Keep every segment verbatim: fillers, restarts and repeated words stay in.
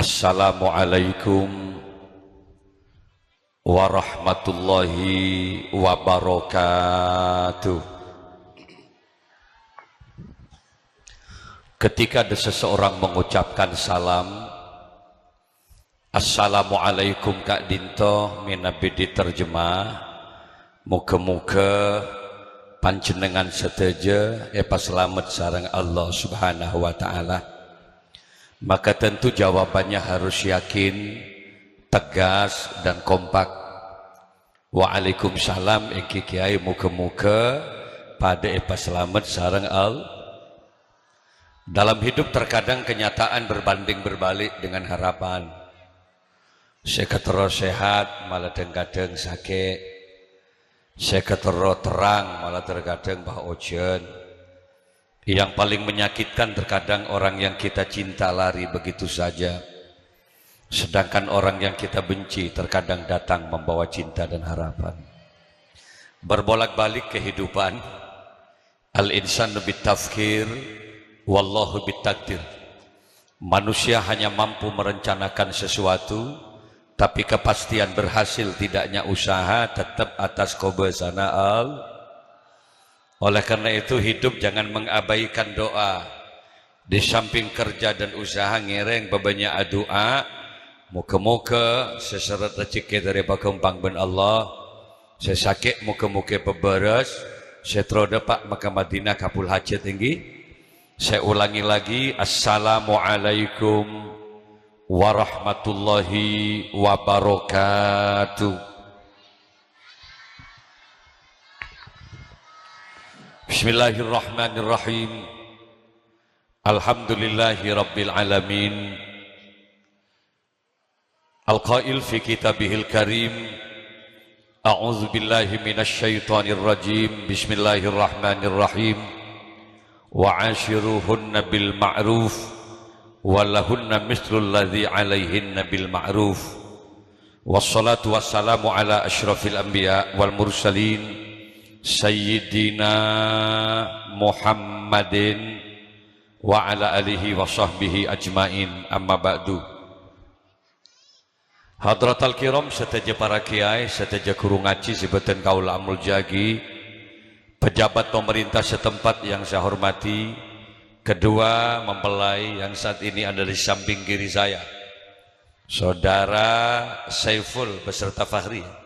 Assalamualaikum warahmatullahi wabarakatuh. Ketika ada seseorang mengucapkan salam, "Assalamualaikum," ka'dinto mènabi diterjemah, "Moga-moga panjhennengngan sadhâjâ èpasalamet sareng Allah Subhanahu wa Ta'ala." Maka tentu jawabannya harus yakin, tegas, dan kompak. "Waalaikumsalam, èngghi Kèyaè, moga-moga padâ èpasalamet sareng Allah." Dalam hidup terkadang kenyataan berbanding berbalik dengan harapan. Sè katerro sehat, malah dhâng-kadhâng sakè'. Sè katerro terrang, malah terkadang bâ ojhân. Yang paling menyakitkan terkadang orang yang kita cinta lari begitu saja. Sedangkan orang yang kita benci terkadang datang membawa cinta dan harapan. Berbolak-balik kehidupan. Al-insanu bit-tafkir, wallahu bit-takdir. Manusia hanya mampu merencanakan sesuatu, tapi kepastian berhasil tidaknya usaha tetap atas kobâsana Allah. Oleh karena itu, hidup jangan mengabaikan doa. Di samping kerja dan usaha, ngèrèng pabânnya' adu'a. Moga-moga sè sèrrèt rejhekkè dâri paghâmpang bân Allah. Sè sakè' moga-moga pabârâs. Sè terro dâpa' maka Madinah kabul hajat, èngghi. Saya ulangi lagi, Assalamualaikum warahmatullahi wabarakatuh. Bismillahirrahmanirrahim. Alhamdulillahi rabbil alamin. Al-qail fi kitabihil karim, "A'udzu billahi minasy syaithanir rajim. Bismillahirrahmanirrahim. Wa ashiruhunna bil ma'ruf, wa lahunna mislul ladzi 'alaihinna bil ma'ruf." Wassalatu wassalamu ala asyrafil anbiya wal mursalin, Sayyidina Muhammadin wa ala alihi wa sahbihi ajmain, amma ba'du. Hadratal kiram, sadhâjâ para kiai, sadhâjâ ghuru ngajhi sè bhâdhân kaulâ amoljâ'aghi, pejabat pemerintah setempat yang saya hormati, kedua mempelai yang saat ini ada di samping kiri saya, Saudara Saiful beserta Fahri.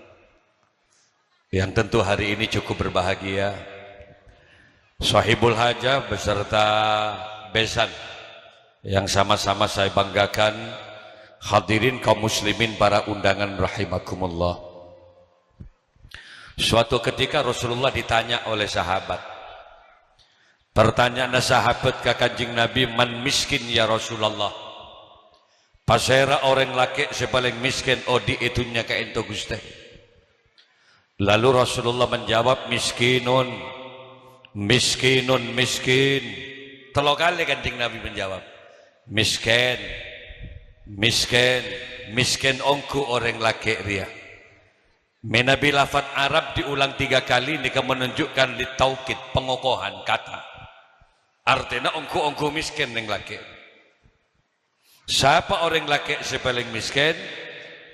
Yang tentu hari ini cukup berbahagia. Sohibul Hajah beserta besan yang sama-sama saya banggakan, hadirin kaum muslimin, para undangan rahimakumullah. Suatu ketika Rasulullah ditanya oleh sahabat. Pertanyaanna sahabat ka Kanjeng Nabi, "Man miskin, ya Rasulullah?" Pasèra orèng lakè' sè palèng mèskèn odi' è dhunnya ka'ènto, Ghustè? Lalu Rasulullah menjawab, "Miskinun, miskinun, miskin." Tello kalè Kanjeng Nabi menjawab, "Mèskèn, mèskèn, mèskèn ongghu orèng lakè' rèya." Mènabi lafat Arab diulang tiga kali nèka menunjukkan litaukid, pengokohan kata. Artèna ongghu-ongghu mèskèn nèng lakè'. Sapa orèng lakè' sè palèng mèskèn?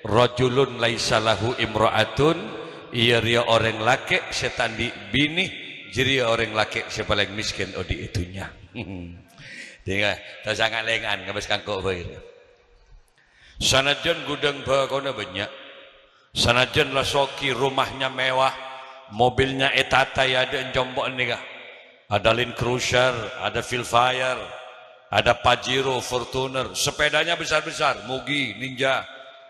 "Rajulun laisa lahu imra'atun," iyâ rèya orèng lakè' sè ta' andi' binè, jârèya orèng lakè' sè palèng mèskèn odi' è dhunnya. Dinga, ta' sanga' lènga'an, ngabâs kangko' bhâi. Sanajjân ghudhâng bhâkona bânnya', sanajjân la soghi, rumahnya mewah, mobilnya ètata è adâ'na compo' nèka. Ada Land Cruiser, ada Vellfire, ada Pajero, Fortuner, sepedanya besar-besar, Mugi, Ninja.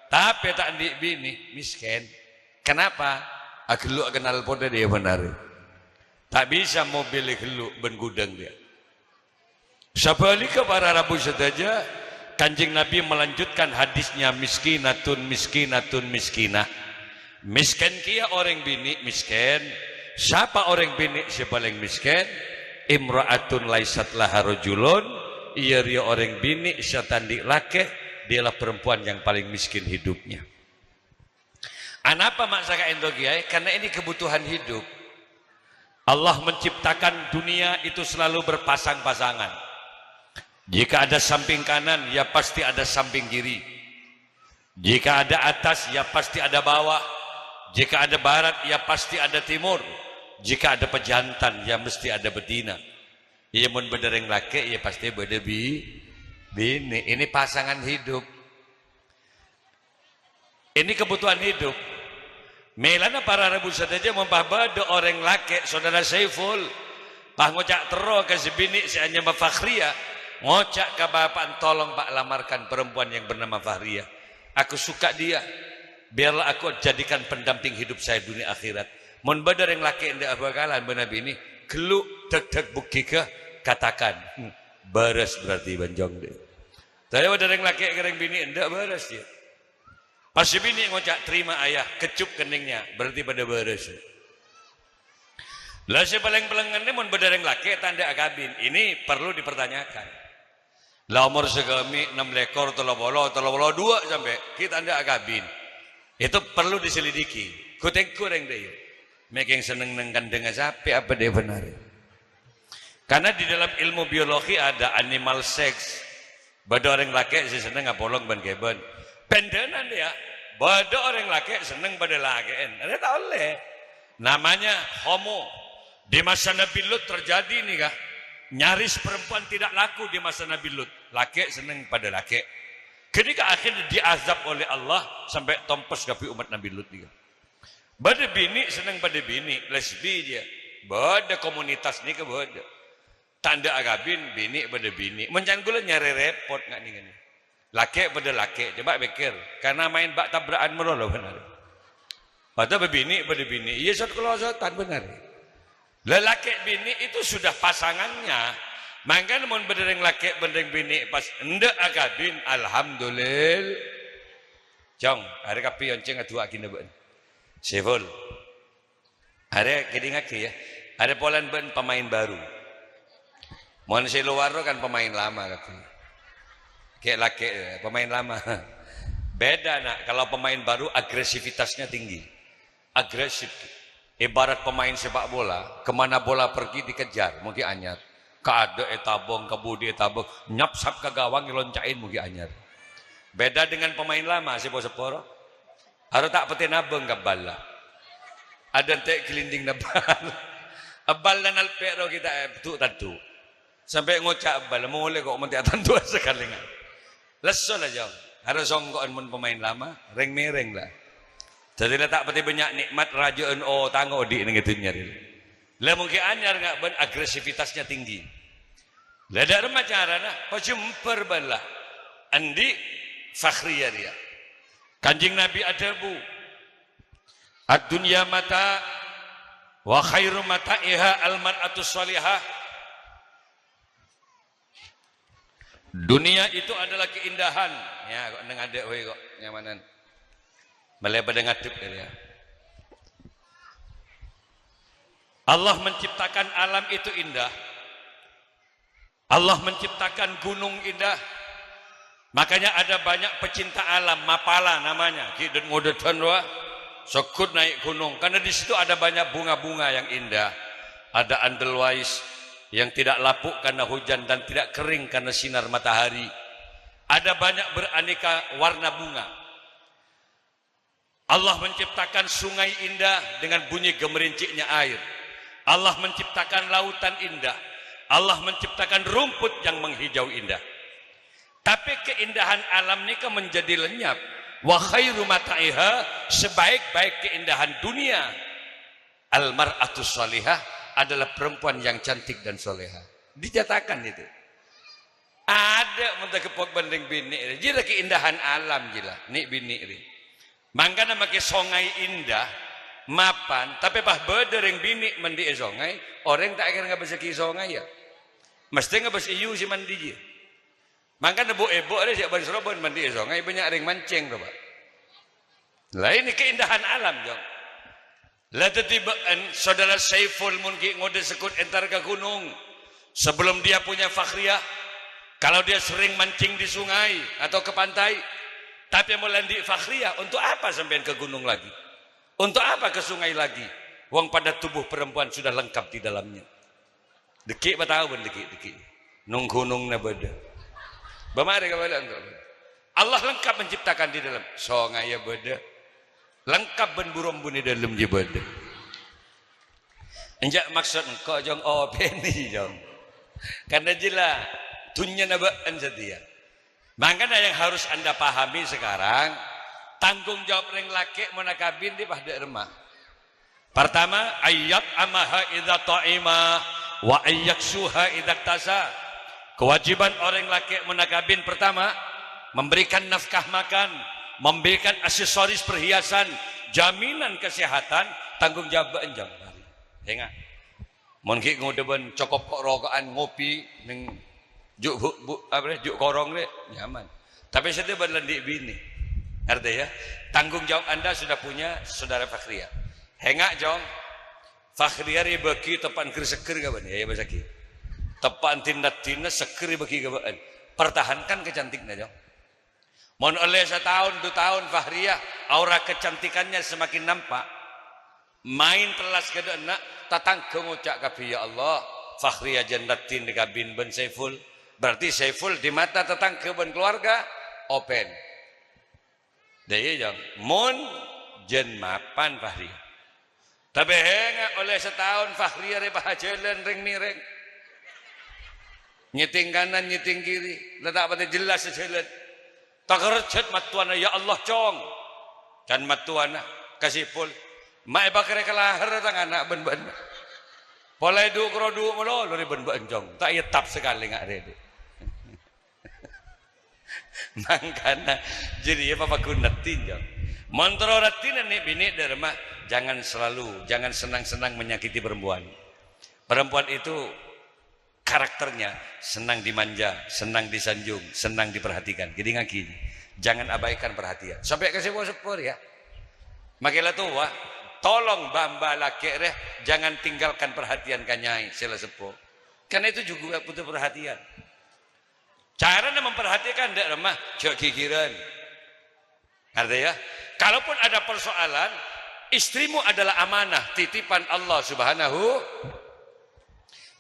Tapè ta' andi' binè, mèskèn. Kenapa? Aghâllu' akennal potè dhiyâ bhender. Ta' bisa mobil èghâllu' bân ghudhâng dhiyâ. Sabhâligghâ, para rabu sadhâjâ, Kanjeng Nabi melanjutkan hadisnya, "Miskinatun, miskinatun, miskinah." Mèskèn kèya orèng binè' mèskèn. Sapa orèng binè' sè palèng mèskèn? "Imra'atun laisat laha rajulun," iyâ rèya orèng binè' sè ta' andi' lakè', dialah perempuan yang paling miskin hidupnya. Anapa ma' saka'ènto, Kiai? Karena ini kebutuhan hidup. Allah menciptakan dunia itu selalu berpasang-pasangan. Jika ada samping kanan, ya pasti ada samping kiri. Jika ada atas, ya pasti ada bawah. Jika ada barat, ya pasti ada timur. Jika ada pejantan, ya mesti ada betina. Iyâ, mon bâdâ rèng lakè', ya pasti bâdâ bi-, binè'. Ini pasangan hidup. Ini kebutuhan hidup. Mèlana para rabu sadhâjâ, mon pas bâdâ orèng lakè', Saudara Saiful, pas ngoca' terro ka sè binè' sè anyama Fakhria, ngoca' ka bapa'na, "Tolong, Pak, lamarkan perempuan yang bernama Fakhria. Aku suka dia. Biarlah aku jadikan pendamping hidup saya dunia akhirat." Mon bâdâ rèng lakè' endâ' abhâkalan bâna binè', ghellu', dhâk-dhâk buggighâ, katakan, "Hmm, bârâs berarti bânjong deh." Tapè bâdâ rèng lakè' ka rèng binè' endâ' bârâs, ya. Pas sè binè' ngoca', "Terima, Ayah," kecup keningnya, berarti padâ bârâs. Lah, sè palèng pèlengngenna mon bâdâ rèng lakè' ta' endâ' akabin, ini perlu dipertanyakan. Lah, omor saghâmè', ennem lèkor, tello polo, tello polo duwâ' sampè' ghi' ta' endâ' akabin. Itu perlu diselidiki. Ghutèngghu rèng dâ' iyâ. Mè' kèng senneng neng kandhângnga sapè apa dâ' bhender. Karena di dalam ilmu biologi ada animal sex. Bâdâ orèng lakè' sè senneng apolong bân kèbân. Bhender, ya. Bâdâ orèng lakè' senneng padâ lakè'en. Arèya ta' ollè. Namanya homo. Di masa Nabi Lut terjadi nèka. Nyaris perempuan tidak laku di masa Nabi Lut. Lakè' senneng padâ lakè'. Ghânèka akhirnya diazab oleh Allah sampè' tompes kabbhi ommat Nabi Lut nèka. Bâdâ binè' senneng padâ binè', lesbi jiyâ. Bâdâ komunitas nèka bâdâ. Ta' endâ' akabin, binè' padâ binè'. Mon can kaulâ nyarè rèpot nga' nèngghâna. Lakè' padâ lakè', coba pèkkèr. Karena maèn bak-tabra'an malolo bhender. Padahal binè' padâ binè'. Iyâ, sot-kolosotan bhender. Lah, lakè' binè' itu sudah pasangannya. Mangkana mon bâdâ rèng lakè' bân rèng binè' pas endâ' akabin, alhamdulillah. Cong, arè kabbhi oncèng adu'aaghi bâ'na. Saiful. Arè kèdingngaghi, ya. Arè polana bâ'na pemain baru. Mon sè lowar kan pemain lama kabbhi. Kè' lakè', pemain lama. Beda, Nak. Kalau pemain baru, agresivitasnya tinggi. Agresif. Ibarat pemain sepak bola, kemana bola pergi dikejar, mon ghi' anyar. Ka adâ' ètabong, ka budi ètabong, nyapsap ka gawang èlonca'in, mon ghi' anyar. Beda dengan pemain lama, sè po-seppo ro. Aro ta' patè nabâng ka balla. Adântè' glinding nabal. Balla nalpè' ro ghi' ta' èdu'-tadu'. Sampè' ngoca' balla, "Molè ko' mon ta' tanduwân sakalèngan." Lesso la, Jong. Aro songko'an mon pemain lama, rèng-mèrèng la. Dhâddhi la ta' patè bânnya' nè'mat rajâ'ân otang odi' neng è dhunnya rèya. La mon ghi' anyar nga' bân agresivitasnya tinggi. La dâ' remma carana, pajembhâr bâlâ. Andi' Fakhria rèya. Kanjeng Nabi adhâbu, "Ad-dunya mata' wa khairu mata'iha al-mar'atus shalihah." Dunia itu adalah keindahan. Ya, kok neng adâ' wae kok nyamanan. Malè padâ ngadhep kali ya. Allah menciptakan alam itu indah. Allah menciptakan gunung indah. Makanya ada banyak pecinta alam, mapala namanya. Ghi' dâ-, ngodâdhân rowa, segghut naik gunung. Karena di situ ada banyak bunga-bunga yang indah. Ada edelweiss yang tidak lapuk karena hujan dan tidak kering karena sinar matahari. Ada banyak beraneka warna bunga. Allah menciptakan sungai indah dengan bunyi gemerinciknya air. Allah menciptakan lautan indah. Allah menciptakan rumput yang menghijau indah. Tapi keindahan alam nèka menjadi lenyap. Wa khairu mata'iha, sebaik-baik keindahan dunia. Al mar'atus shalihah adalah perempuan yang cantik dan soleha. Dinyatakan itu. Adâ' mon ta' gheppok bân rèng binè' rè. Jiyâ la keindahan alam jiyâ la, nè' binè' rè. Mangkana makè songay indah, mapan, tapè pas bâdâ rèng binè' mandi'â songay, orèng ta' kèra ngabâssaghi songay, ya. Mesthè ngabâs èyu sè mandi jiyâ. Mangkana bu'-èbu' rè sè bân-sèrobân mandi'â songay, bânnya' rèng mancèng, rowa. La, ini keindahan alam, Jong. La, dhâddhi bâ'na, Saudara Saiful, mon ghi' ngodâ segghut entar ka gunung, sebelum dia punya Fakhria, kalau dia sering mancing di sungai atau ke pantai, tapè mon la andi' Fakhria, untuk apa sampèyan ke gunung lagi? Untuk apa ke sungai lagi? Wong pada tubuh perempuan sudah lengkap di dalamnya. Dhâggi' patao bân dhâggi'-dhâggi'. Nong gunung na bâdâ. Bâ marè kabâlâ engko'. Allah lengkap menciptakan di dalam. Songayya bâdâ. Lengkap bân bu-rombuna è dâlem jiyâ bâdâ. Enjâ' maksod engko', Jong, opènè, Jong. Karena jelas, dhunnyana bâ'na satèya. Makanya yang harus Anda pahami sekarang, tanggung jawab rèng lakè' mon akabin dhi pas dâ' remma. Pertama, ayyat amaha idza ta'ima wa ayyaksuha idza tasa. Kewajiban orang lakè' mon akabin pertama, memberikan nafkah makan, memberikan aksesoris perhiasan, jaminan kesehatan, tanggung jawab bâ'na, Jong. Enga'. Mon ghi' ngodâ bân cokop ko'-roko'an ngopi neng ju', bu-, bu-, apa, ju' korong rè, nyaman. Tapè sè tèbân la andi' binè. Ngartè, ya? Tanggung jawab Anda sudah punya Saudara Fakhria. Enga', Jong. Fakhria rè bâgi teppa'an ghâr-seggher ka bâ'na, ya, ya, bâsaghi. Teppa'an din-raddhinna seggher rè bâgi ka bâ'na. Pertahankan kecantikna, Jong. Mon ollè sataon, du taon Fakhria, aura kecantikannya semakin nampak. Maèn tellas ka dâ' enna', tatangghâ ngoca' kabbhi, "Ya Allah, Fakhria jân raddhin èkabin bân Saiful." Berarti Saiful di mata tatangghâ bân keluarga, open. Dâ' iyâ, Jong. Mon jân mapan Fakhria. Tapè enga' ollè sataon Fakhria rè pas ajhâlân rèng-mèrèng. Nyètèng kanan, nyètèng kiri, la ta' patè jelas ajhâlân. Takerjhât mattowana, "Ya Allah, Cong." Can mattowana, ka Saiful. "Ma' èpakarè ka lahèr tang ana' bân bâ'na. Pola èdu-, karo du-, malolo rè bân bâ'na, Cong. Ta' èyettap sakalè nga' rè, Dhi'." Mangkana, jârèya papaghun raddhin, Jong. Mon terro raddhin nè'-binè' dâ' remma, jangan selalu, jangan senang-senang menyakiti perempuan. Perempuan itu karakternya senang dimanja, senang disanjung, senang diperhatikan. Jadi ngagi, jangan abaikan perhatian. Sampè' ka seppo-seppo rèya. Makè la towa, tolong bâ'-embâ' lakè' rè, jangan tinggalkan perhatian ka nyai sè la seppo. Karena itu juga butuh perhatian. Carana memperhatikan dâ' remma, jhâ' ghighirân. Ngartè, ya? Kalaupun ada persoalan, istrimu adalah amanah, titipan Allah Subhanahu.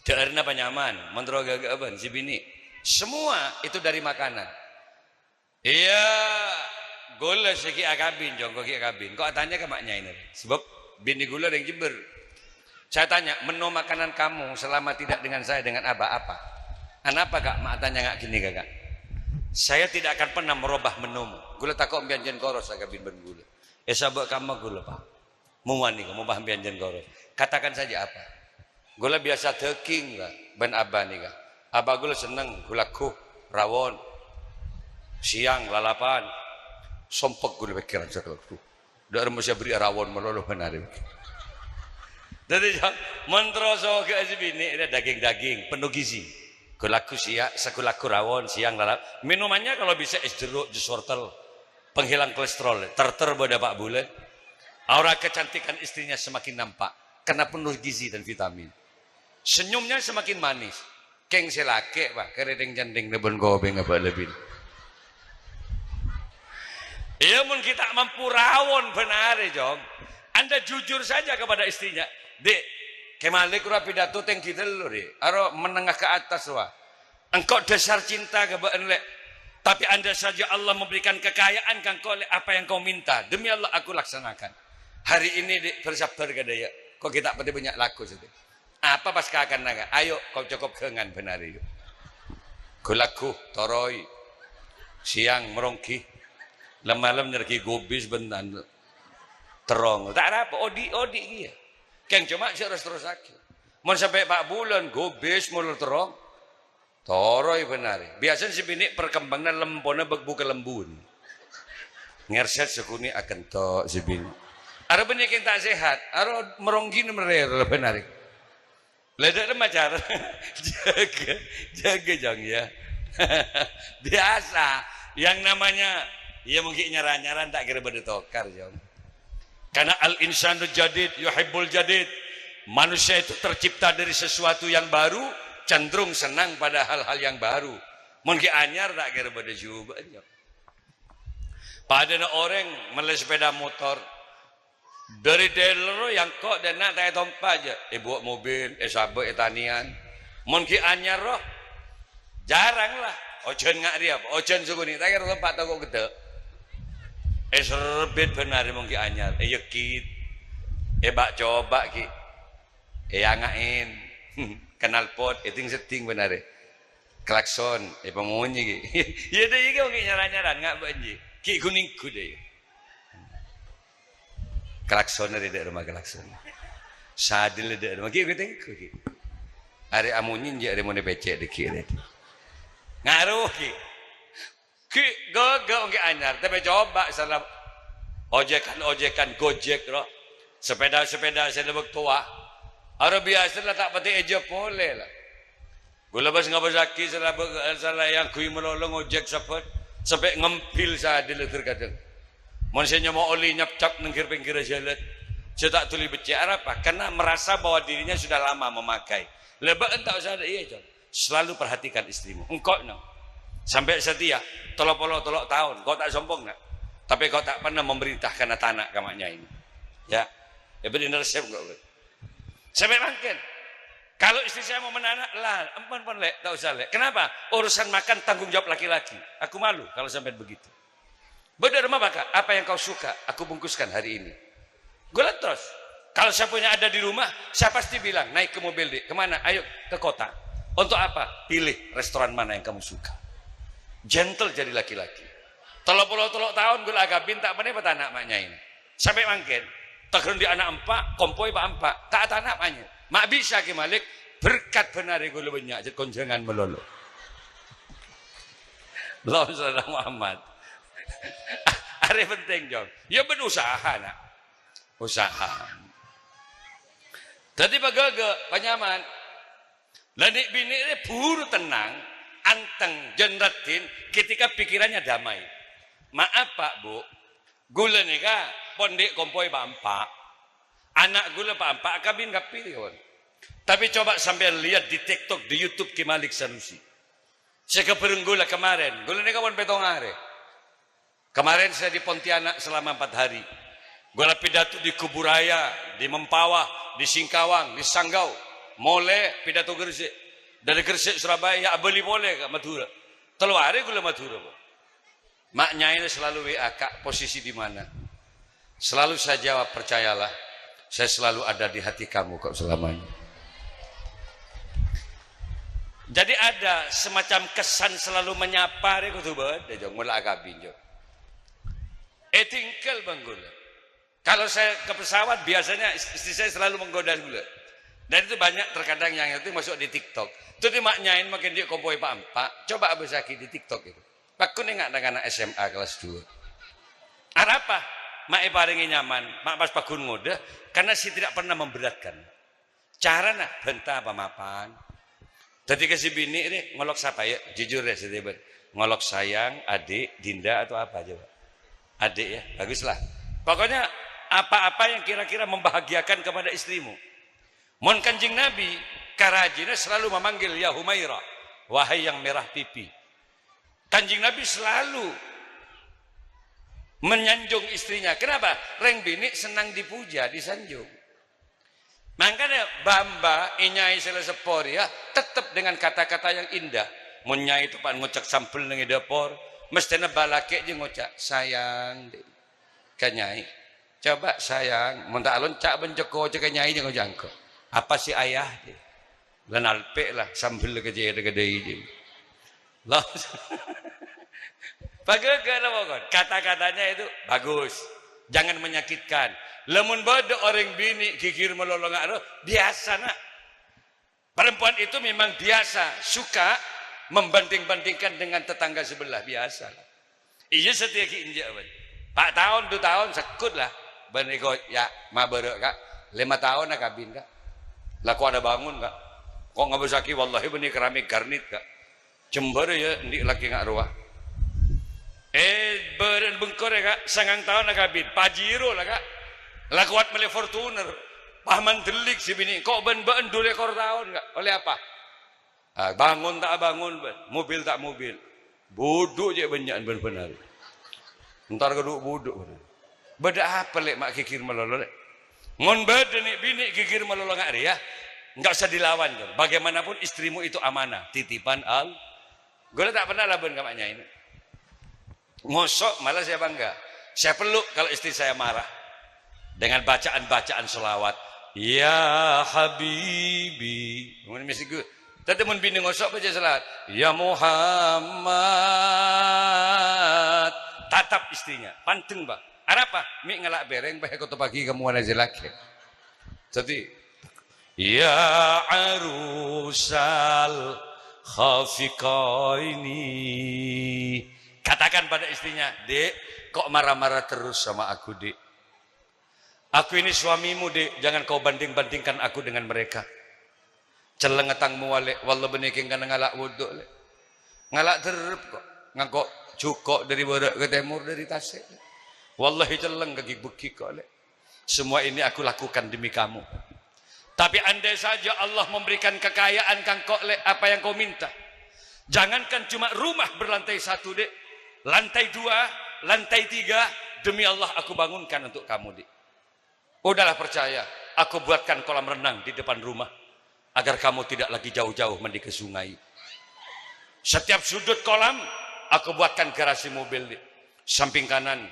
Dâ'ârna panyaman, mon terro ghâghâ'â bân sè binè'. Semua itu dari makanan. Iyâ, ghulâ sè ghi' akabin, Jong, ko' ghi' akabin. Ko' atanya ka ma' nyaèna. Sebab binè ghulâ rèng Jember. Saya tanya, "Menu makanan kamu selama tidak dengan saya, dengan Abah, apa?" "Anapa, Kak?" Ma' atanya nga' ghânèka, Kak. "Saya tidak akan pernah merubah menumu." Ghulâ tako' empèyan jân koros akabin bân ghulâ. Èsabâ' kamma ghulâ, Pak. Mowa nèka, mowa empèyan jân koros. Katakan saja apa. Ghulâ biyasa dâging, Kak, bân Abah nèka. Abah ghulâ senneng, ghulâ ghu, rawon. Sèyang, lalapan. Sompek ghulâ pèkkèran sakalè. Dâ' remma sè aberri' rawon malolo bân arè. Dâddhi, Jong, mon terro soghâ'â sè binè', rè dâging-dâging, penuh gizi. Ghulâ ghu sèya-, saghulâ ghu rawon, sèyang lalap. Minumannya kalau bisa es jeruk, jus wortel. Penghilang kolesterol, ter-ter bâdâ pa' bulân. Aura kecantikan istrinya semakin nampak, karena penuh gizi dan vitamin. Senyumnya semakin manis. Kèng sè lakè', Pak, kèrèdhing-cèndhing nèbân kobèngnga bâ' lebin. Iyâ, mon ghi' ta' mampu rawon bân arè, Jong. Anda jujur saja kepada istrinya. "Dhi', Kè Malik rowa pidato tèngghi tello, Dhi'. Aro menengah ke atas rowa. Engko' dasar cinta ka bâ'na, Lè'. Tapi andai saja Allah memberikan kekayaan ka engko', Lè', apa yang kau minta? Demi Allah, aku laksanakan." Hari ini, Dhi', bersabar ka dâjâ. Ko' ghi' ta' patè bânnya' lako satèya. Apa pas kakanna, Kak? Ayo, ko-, cokop ghângan bân arè, yu. Ghulâ ghu, toroi. Sèyang, maronggi. Lem-malem nyergi gobis bân anu, terrong. Ta' arapa, odi'-odi' kèya. Kèng coma jhâ' ros-terrossaghi. Mon sampè' pa' bulân, gobis, molor terrong. Toroi bân arè. Biyasana sè binè' perkembanganna lempona bâk buka lembun. Ngèrsèt sakonè' akento' sè binè'. Arè bânnè kèng ta' sehat, arè maronggi nèmrèr bân arè. Lè, dâ' remma cara. Jaga, jaga, Jong, ya. Biasa. Yang namanya, ya, mungkin nyara-nyara ta' kèra bâdâ tokar, Jong. Karena al-insanu jadid, yuhibbul jadid. Manusia itu tercipta dari sesuatu yang baru, cenderung senang pada hal-hal yang baru. Mon ghi' anyar, ta' kèra bâdâ jhubâ'ân, Jong. Padâna orèng mellè sepeda motor. Dâri dealer, yang ko' dâ' enna' ta' ètompa jhâ'. Èbuwâ' mobil, èsabâ' è tanèyan. Mon ghi' anyar, roh, jarang la. Ojhân nga' rèya, ojhân sogoni, ta' kèra lompat tako' ghedda'. Èserbit bân arè mon ghi' anyar, èyekit, èbâ'-cobâ' ghi', èyanga'èn, knalpot, èding-sedding bân arè. Klakson, èpamonye ghi'. Iyâ, dâ' iyâ ghi' mon ghi' nyar-anyaran, nga' bânjhi. Ghi' ghun-èngghun dâ' iyâ. Klakson arè dâ' remma klakson. Sadel dâ' remma, ghi' ghun-èngghun ghi'. Arè amonye jâ' arè mon èpècè' dâggi' arè. Ngaroh ghi'. Ghi' ghâghâ mon ghi' anyar, tapè cobâ' sala ojèkan-ojèkan Gojek, ro. Sepeda-sepeda sè la bâktowa. Arè biyasana ta' patè èjâ polè, la. Ghulâ pas ngabâssaghi sala bâ-, sala èangghuy malolo ngojek sabbhân, sampè' ngembil sadel terkadang. Mon sè nyama oli nyapcap neng kèr-pèngkèrra jhâlân, sè ta' dhuli beccè', arapa? Karena merasa bahwa dirinya sudah lama memakai. Lè bâ'na ta' osa, iyâ, Con. Selalu perhatikan istrimu. Engko', no. Sampai setia, tello polo tello taon. Engko' ta' sombong, na'. Tapè engko' ta' pernah memerintahkan tana' ka ma' nyaè. Ya. Ya, bener, resep engko'. Sampai mangkèn. Kalau istri saya mau menanak, lah, empon, pon, Lè', tak usah, Lè'. Kenapa? Urusan makan tanggung jawab laki-laki. Aku malu kalau sampai begitu. Bâdâ remma bâkal, apa yang kau suka, aku bungkuskan hari ini. Ghulâ terros. Kalau saya punya ada di rumah, saya pasti bilang, "Naik ke mobil, Dik. Kemana? Ayo ke kota." "Untuk apa?" "Pilih restoran mana yang kamu suka." Gentle jadi laki-laki. Tello polo tello taon ghulâ akabin, ta' pernah èpatana' ma' nyaè. Sampè' mangkèn, taghârâ andi' ana' empa', kompoy pa' empa', ta' atana' ma' nyaè. Ma' bisa Ki Malik, berkat bân arè ghulâ bânnya' jhât konjhângan malolo. Allahumma shalli ala Muhammad. Arè penting, Jong. Ya, bân usaha, na'. Usaha. Dhâddhi paghâghâ, panyaman. Lah, nè'-binè' rè buru tenang, anteng, jân raddhin, ketika pikirannya damai. Maaf, Pak, Bu. Ghulâ nèka pon andi' kompoy pa' empa'. Ana' ghulâ pa' empa' akabin kabbhi, kawan. Tapi coba sampeyan lihat di TikTok, di YouTube Ki Malik Sanusi. Sè kabhâreng ghulâ kemarin, ghulâ nèka pon pètto arè. Kemarin saya di Pontianak selama empat hari. Ghulâ pidato di Kuburaya, di Mempawah, di Singkawang, di Sanggau. Molè pidato Gresik. Dâri Gresik, Surabaya, abâli polè ka Madhurâ. Tello arè ghulâ Madhurâ, Pak. Ma' nyaè selalu W A, "Kak, posisi di mana?" Selalu saya jawab, "Percayalah, saya selalu ada di hati kamu kok selamanya." Jadi ada semacam kesan selalu menyapa rè kodhu bâdâ, Jong, mola akabin, Jong. Ètinggal bân ghulâ. Kalau saya ke pesawat, biasanya is-, istri saya selalu menggoda ghulâ. Dan itu banyak terkadang yang itu masuk di TikTok. Itu di ma' nyaè makin dia kompoy pa' empa'. Coba abâssaghi di TikTok itu. Pagghun enga' neng ana' S M A kelas dua. Arapa? Ma' èparèngè nyaman, ma' pas pagghun ngodâ, karena saya tidak pernah memberatkan. Carana bânta pamapan. Dhâddhi ka sè binè' rè, ngolok sapa, ya? Jujur, ya, sè tèbât. Ngolok sayang, adik, dinda, atau apa coba? Adik, ya? Baguslah. Pokoknya apa-apa yang kira-kira membahagiakan kepada istrimu. Mon Kanjeng Nabi, karajina selalu memanggil, "Ya Humaira, wahai yang merah pipi." Kanjeng Nabi selalu menyanjung istrinya. Kenapa? Rèng binè' sennang dipuja, disanjung. Mangkana bâ'-embâ' è nyaè sè la seppo rèya tettep dengan kata-kata yang indah. Mon nyaè teppa'na ngoca' sambel neng è dâpor, mesthèna bâ' lakè' jâ ngoca', "Sayang, Dek." Ka nyaè. "Coba, sayang," mon ta' alonca' bân jâ ngoca' ka nyaè jâ ngoca' engko'. "Apa sih, Ayah?" Lan alpè' la, sambel ka jâ ka dâi jâ. Loh. Paghâghâ napa, kon? Kata-katanya itu bagus. Jangan menyakitkan. Lamon bâdâ orèng binè' ghighir malolo nga' rowa, biasa, na'. Perempuan itu memang biasa suka membanding-bandingkan dengan tetangga sebelah, biasa. Iyâ, satèya ghi' enjâ', bân. Pa' taon, du taon, sekut la. Bân èko, ya, mabârâ', Ka'. Lèma taon akabin, Ka'. La kowat abângon, Ka'. Ko' ngabâssaghi, wallahi, bânnè keramik garnit, Ka'. Jembhâr, ya, andi' lakè nga' rowa. Eh, bârâ'na bengkor, ya, Ka'. Sangang taon akabin. Pajero la, Ka'. La kowat mellè Fortuner. Pas mandhellik sè binè', "Ko' bân bâ'na du lèkor taon, Ka'. Ollè apa?" Ah, bângon ta' abângon, bân. Mobil ta' mobil. Budhu' jâ' bânnya'an bân-bân arè. Entar kadhu budhu', bân. Bâdâ apa, Lè', ma' ghighir malolo, Lè'? Mon bâdâ nè'-binè' ghighir malolo nga' rèya, enggak usah dilawan, Jon. Bagaimanapun istrimu itu amanah, titipan Al-, Ghulâ ta' pernah labân ka ma' nyaèna. Ngoso' malah saya bangga. Saya peluk kalau istri saya marah. Dengan bacaan-bacaan selawat. "Ya Habibi." Ngono mesti gu-, Dhâddhi mon binè ngoso' baca selawat. "Ya Muhammad." Tatap istrinya. Panteng, Pak. Arapa? Mè' ngala' bèrèng, Pak, èkotobhâghi ka mowana sè lakè'. Dhâddhi, "Ya arusal khafiqaini." Katakan pada istrinya, "Dek, kok marah-marah terus sama aku, Dek? Aku ini suamimu, Dek, jangan kau banding-bandingkan aku dengan mereka." Celleng tang mowa, Lè', wallah bânnè kèng kana ngala' wudhu', Lè'. Ngala' dherrep kok, ngangko' jhuko' dâri bârâ' ka tèmor dâri tasè', Lè'. Wallahi celleng ka ghi-, bâghi kok, Lè'. Semua ini aku lakukan demi kamu. Tapi andai saja Allah memberikan kekayaan ka engko', Lè', apa yang kau minta? Jangankan cuma rumah berlantai satu, Dek. Lantai dua, lantai tiga, demi Allah aku bangunkan untuk kamu, Dek. Udahlah percaya, aku buatkan kolam renang di depan rumah, agar kamu tidak lagi jauh-jauh mandi ke sungai. Setiap sudut kolam, aku buatkan garasi mobil, Dek. Samping kanan,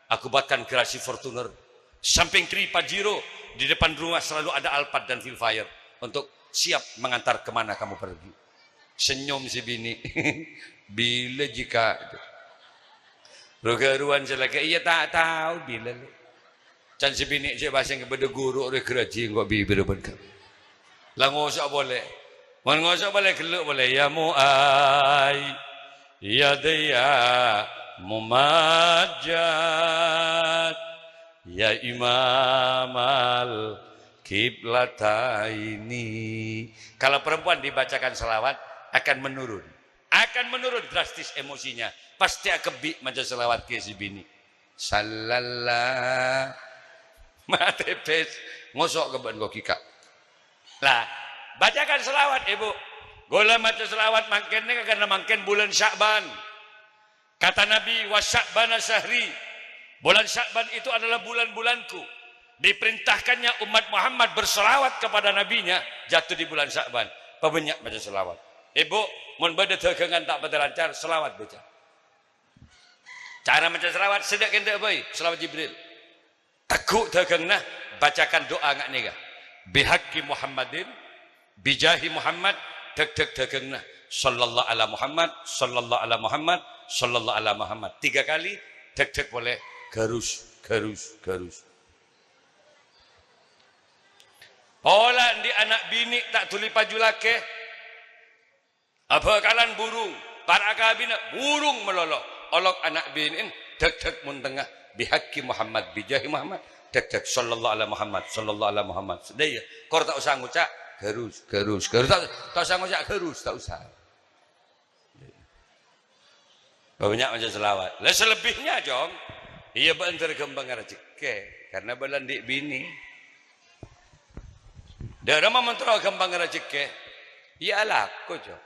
aku buatkan garasi Fortuner. Samping kiri Pajero, di depan rumah selalu ada Alphard dan Vellfire untuk siap mengantar kemana kamu pergi. Senyum si binè'. "Bilâ jiyâ, Ka'?" Ro-ghâruwân sè lakè', "Iyâ ta' tao bilâ, Lè'." Can si binè' cè' bhâseng bâdâ ghuru rè ghârâjhi engko' bibirra bân ka-, la ngoso' polè. Mon ngoso' polè, ghellu' polè, "Ya Mu'ay, ya Dayya Mumajjad, ya Imamal Kiblataini." Kalau perempuan dibacakan selawat, akan menurun. Akan menurun drastis emosinya. Pasti akebbi' maca selawat ka si binè'. Sallallah. Matè pes. Ngoso' ka bân ko' ghi, Ka'. Lah, bacakan selawat, Ibu. Ghulâ maca selawat mangkèn nèka karena mangkèn bulan Sya'ban. Kata Nabi, "Wa Sya'bana syahri." Bulan Sya'ban itu adalah bulan-bulanku. Diperintahkannya umat Muhammad berselawat kepada nabinya, jatuh di bulan Sya'ban. Pabânnya' maca selawat. Ibu, mon bâdâ dâgângan ta' padâ lancar, selawat baca. Cara maca selawat, sèdhâ-kèndhâ bhâi, selawat Jibril. Tegghu' dâgângnga, bacakan doa nga' nèka. "Bihaqqi Muhammadin, bijahi Muhammad," dhek-dhek dâgângnga. "Sallallahu ala Muhammad, sallallahu ala Muhammad, sallallahu ala Muhammad." Tiga kali, dhek-dhek polè, ghârus, ghârus, ghârus. Pola andi' ana' binè' ta' dhuli paju lakè. Abhâkalan burung, para' akabina burung malolo. Olok ana' binè'en, dhek-dhek mon tengnga, "Bihaqqi Muhammad, bijahi Muhammad," dhek-dhek, "Sallallahu ala Muhammad, sallallahu ala Muhammad." Sèdhâ, iyâ. Kor ta' osa ngoca', "Ghârus, ghârus, ghârus." Ta', ta' osa ngoca', "Ghârus," ta' osa. Pabânnya' maca selawat. Lah, selebihnya, Cong, iyâ bâ'en dâr ghâmpang rajhekkè, karena bâ'en andi' binè. Dâ'ramma mon terro ghâmpang rajhekkè, iyâ alako, Cong.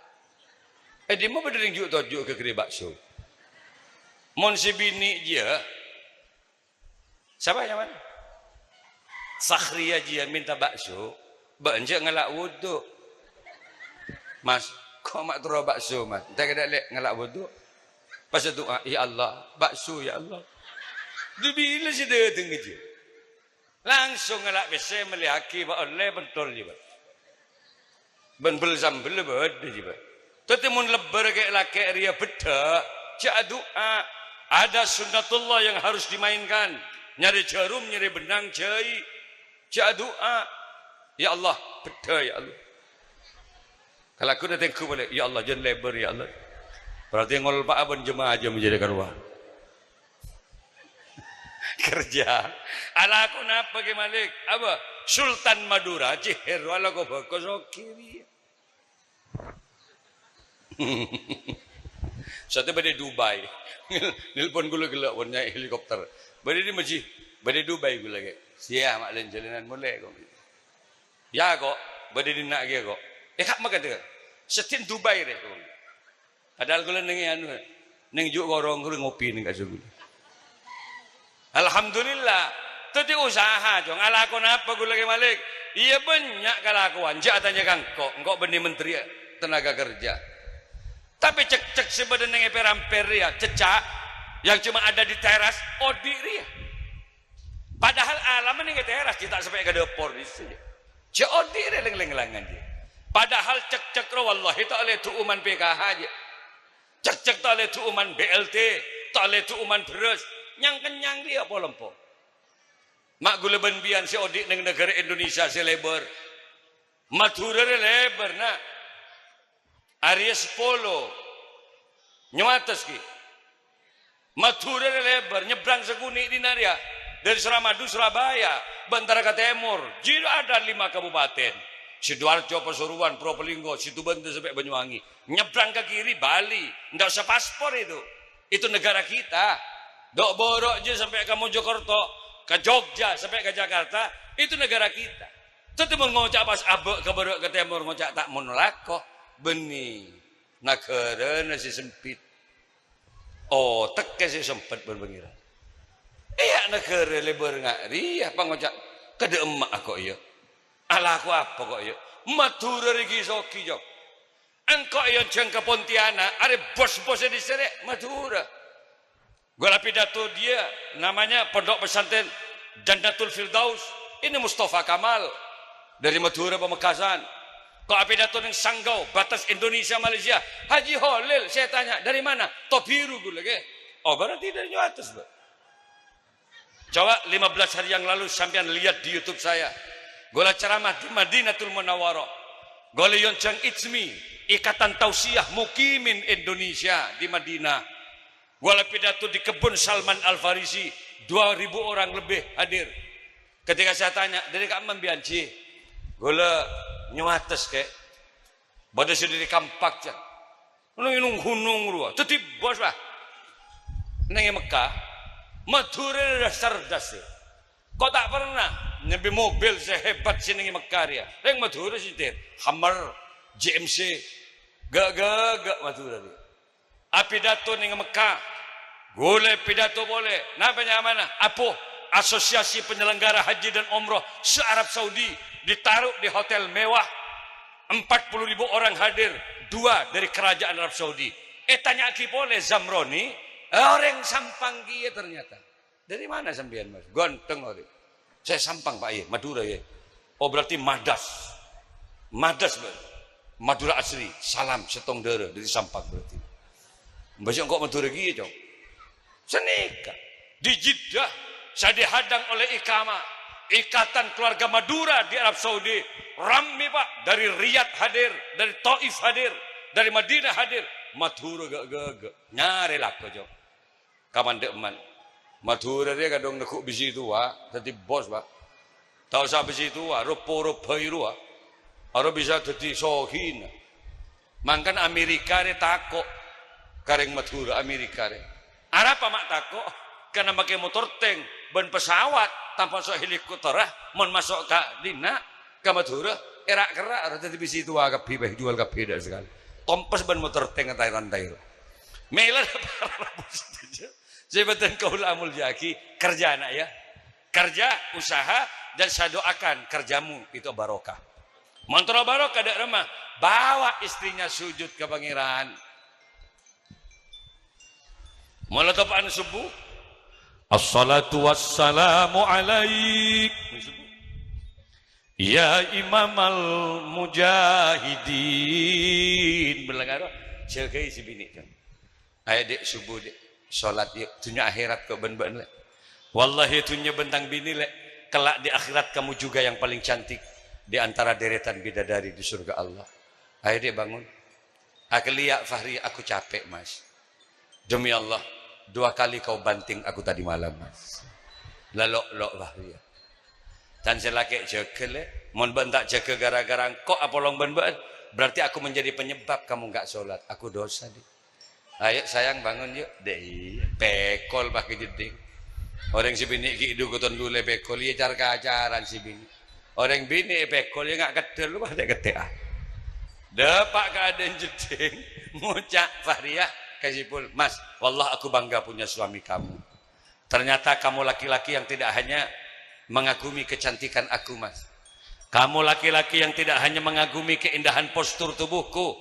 È dimma bâdâ rèng ju'-toju' ghâghâri bakso? Mon sè binè' jiyâ, Sapa nyamana? Sakhria jiyâ minta bakso, bâ'en jhâ' ngala' wudhu. "Mas, ko' ma' terro bakso, Mas?" "Enta' kèdâ', Lè', ngala' wudhu." Pas adu'a, "Ya Allah, bakso, ya Allah." Dubila sè dâteng jiyâ. Langsung ngala' pèssè mellèyaghi, Pak, ollè pentol jiyâ, Pak. Bân bel-sambella bâdâ, jiyâ, Pak. Dhâddhi, mon lebbâr kè'-lakè' rèya beddhâ', jhâ' adu'a. Ada sunnatullah yang harus dimainkan. Nyarè jhârum, nyarè bennang, jhâi. Jhâ' adu'a. "Ya Allah, beddhâ, ya Allah." Kalagghuna tengghu polè, "Ya Allah, jhân lebbâr, ya Allah." Berarti ngolpa'a bân jemaah jam jârèya kalowar. Kerja. Alako napa, Kè Malik? Apa? Sultan Madura, Cihèro, alako bhâko soghi rèya. Satèya bâdâ è Dubai. Nelpon ghulâ ghellâ' pon nyai helikopter. "Bâdâ è dimma, Ji?" "Bâdâ è Dubai ghulâ, Kè." "Sèyah, ma' lèn-jhâlânan molè, ko'." "Ya, ko', bâdâ è dinna' kèya, ko'." "Eh, ka' mangkadhâ?" "Sèddhina Dubai, rè, ko'." Padahal ghulâ nèng è anu, nèng ju' korong ghulâ ngopi nèng ka'issa ghulâ. Alhamdulillah. Dhâddhi usaha, Cong. Alako napa ghulâ Kè Malik? Iyâ bânnya' kalakowan. Jhâ' atanya ka engko'. Engko' bânnè menteri tenaga kerja. Tapè cekcek sè bâdâ neng è per-amper rèya, cecca' yang cuma ada di teras, odi' rèya. Padahal alamma neng è teras, cè' ta' sampè' ka dâpor dissa'. Cè' odi' rè lèng-lèngan, jè. Padahal cekcek ro, wallahi, ta' ollè du'uman P K H, jè. Cekcek ta' ollè du'uman B L T, ta' ollè du'uman bherrâs. Nyang-kennyang rèya polompo. Ma' ghulâ bân biyân sè odi' neng naghârâ Indonesia sè lèbâr. Madhurâ rè lèbâr, na'. Arèya sapolo. Nyowates ghi. Madhurâ rè lèbâr, nyebrang Sakonè' dinna' rèya. Dâri Suramadu, Surabaya, bântara ka tèmor. Jiyâ ada lima kabupaten. Sidoarjo, Pasuruan, Probolinggo, Situbondo sampè' Banyuwangi. Nyebrang ka kiri, Bali. Ndak usah paspor itu. Itu negara kita. Dâ' Bârâ' jiyâ sampè' ka Mojokerto, ka Jogja, sampè' ka Jakarta, itu negara kita. Dhâddhi mon ngoca' pas abâ' ka bârâ' ka tèmor, ngoca' ta' mon lako, bânnè naghârâna sè sempit. Otekkè sè sempet bân Pangèran. Iyâ, naghârâ lèbâr nga' rèya, pangoca', "Kadâ' emma'a ko' iyâ? Alako apa ko' iyâ? Madhurâ rè ghi' soghi, Cong." Engko' èyonjhâng ka Pontianak, arè bos-bos è dissa' rè, Madhurâ. Ghulâ pidato dia, namanya Pondok Pesantren Jannatul Firdaus. Ini Mustafa Kamal dari Madhurâ Pamekasan. Ko' apidato neng Sanggau, batas Indonesia Malaysia. Haji Holil, saya tanya, "Dari mana?" Tobiru ghulâ, ghi. Oh, berarti dari Nyowates, Pak. Coba lima belas hari yang lalu sampèyan lihat di YouTube saya. Ghulâ ceramah di Madinatul Munawwarah. Ghulâ èyonjhâng ITSMI, Ikatan Tausiah Mukimin Indonesia di Madinah. Ghulâ pidato di kebun Salman Al-Farisi, dua ribu orang lebih hadir. Ketika saya tanya, "Dâri ka'emma biyân, Ji?" "Ghulâ Nyowates, Kè." Bâdâ sè dâri Kampak, jâ. Neng-neng ghunong rowa. Dhâddhi bos, Pak. Neng è Mekka, Madhurâ dasar dasar. Ko' ta' pernah nyambi mobil sè hebat sè neng è Mekka rèya. Rèng Madhurâ sè nyetir. Hummer, J M C. Ga'-gaga' Madhurâ rèya. Apidato neng Mekka. Ghulâ pidato polè. Napa nyamana? Apo? Asosiasi Penyelenggara Haji dan Umroh se-Arab Saudi ditaruh di hotel mewah. Empat puluh ribu orang hadir, dua dari kerajaan Arab Saudi. Ètanya'aghi polè Zamroni, orèng Sampang kèya ternyata. "Dari mana sampeyan, Mas?" "Ganteng, orèng." "Saya Sampang, Pak, ye, Madura, ye." "Oh, berarti Madas." "Madas, Bang. Madura asli. Salam settong dara dari Sampang berarti." "Mbah, sè engko' Madura kèya, Cong." Sanèka. Di Jeddah, saya dihadang oleh Ikama, Ikatan Keluarga Madura di Arab Saudi. Ramè, Pak. Dari Riyadh hadir, dari Taif hadir, dari Madinah hadir. Madura ga'-gaga'. Nyarè lako, Cong. Kamandhâ'emman. Madhurâ rèya kadhung neggu' besi towa, dhâddhi bos, Pak. Ta' osa besi towa, ropa-ropa rowa. Aro bisa dhâddhi sohina. Mangkana Amerika rè tako' ka rèng Madhurâ, Amerika rè. Arapa ma' tako'? Karna makè motor tank bân pesawat, tanpa maso' helikopter, mon maso' ka dinna', ka Madhurâ, èra'-kerra', aro dhâddhi besi towa kabbhi, bhâi, juwâl kabbhi, dâ' sakalè. Tompes bân motor tank, taèr-antaèr. Mèla para rabu sadhâjâ. Sè bhâdhân kaulâ amoljâ'aghi, kerja, Nak, ya. Kerja, usaha, dan saya doakan kerjamu itu barokah. Mon terro barokah dâ' remma, bawa istrinya sujud ka Pangèran. Mola topa'an subuh. Assalatu wassalamu alaik. Ya imamal mujahidin. Belengaro, jâgâi sè binè', Cong. Ayo, Dek, subuh, Dek. Sholat, yuk. Dunya akhirat kok bân bâ'na, Lè'. Wallahi, dunya bân tang binè, Lè'. Kelak di akhirat kamu juga yang paling cantik di antara deretan bidadari di surga Allah. Ayo, Dek, bangun. Aku lihat, Fahri, aku capek, Mas. Demi Allah, dua kali kau banting aku tadi malam, Mas. Lalo, lo, Fahri, ya. Dan sè lakè' jâgâ, Lè'. Mon bâ'na ta' jâgâ gara-gara engko' apolong bân bâ'na, berarti aku menjadi penyebab kamu enggak sholat. Aku dosa, Dek. Ayo, sayang, bangun, yuk. Dek, iyâ. Pèkol pakai jeddhing. Orèng sè binè' ghi' dhu kotton lulè pèkol, iyâ car-kacaran sè binè'. Orèng binè' èpèkol, iyâ nga' keddhâl, wah, dek keddhâ'â. Dâpa' ka adâ'na jeddhing, ngoca' Fahriyah ka Saipul, "Mas, wallah aku bangga punya suami kamu. Ternyata kamu laki-laki yang tidak hanya mengagumi kecantikan aku, Mas. Kamu laki-laki yang tidak hanya mengagumi keindahan postur tubuhku,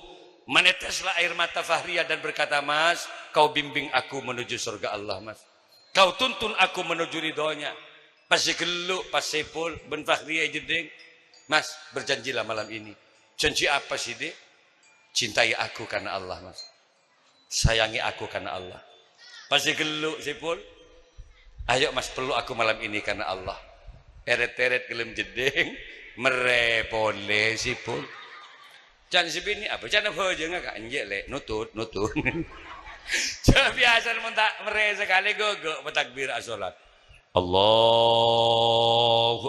Meneteslah air mata Fahriah dan berkata, "Mas, kau bimbing aku menuju surga Allah, Mas. Kau tuntun aku menuju ridhonya." Pas sè ghellu', pas Saiful bân Fahriah è jeddhing, "Mas, berjanjilah malam ini." "Janji apa sih, Dik?" "Cintai aku karena Allah, Mas. Sayangi aku karena Allah." Pas sè ghellu', Saiful, "Ayo, Mas, peluk aku malam ini karena Allah." Eret-eret ghellem jeddhing, merrè polè Saiful. Can sè binè' apa? Can abhâjângnga, Ka'? "Enjâ', Lè', nutut, nutut." Jâ' biyasana mon ta' merrè sakalè, ghâghâ' patakbir asolat. "Allahu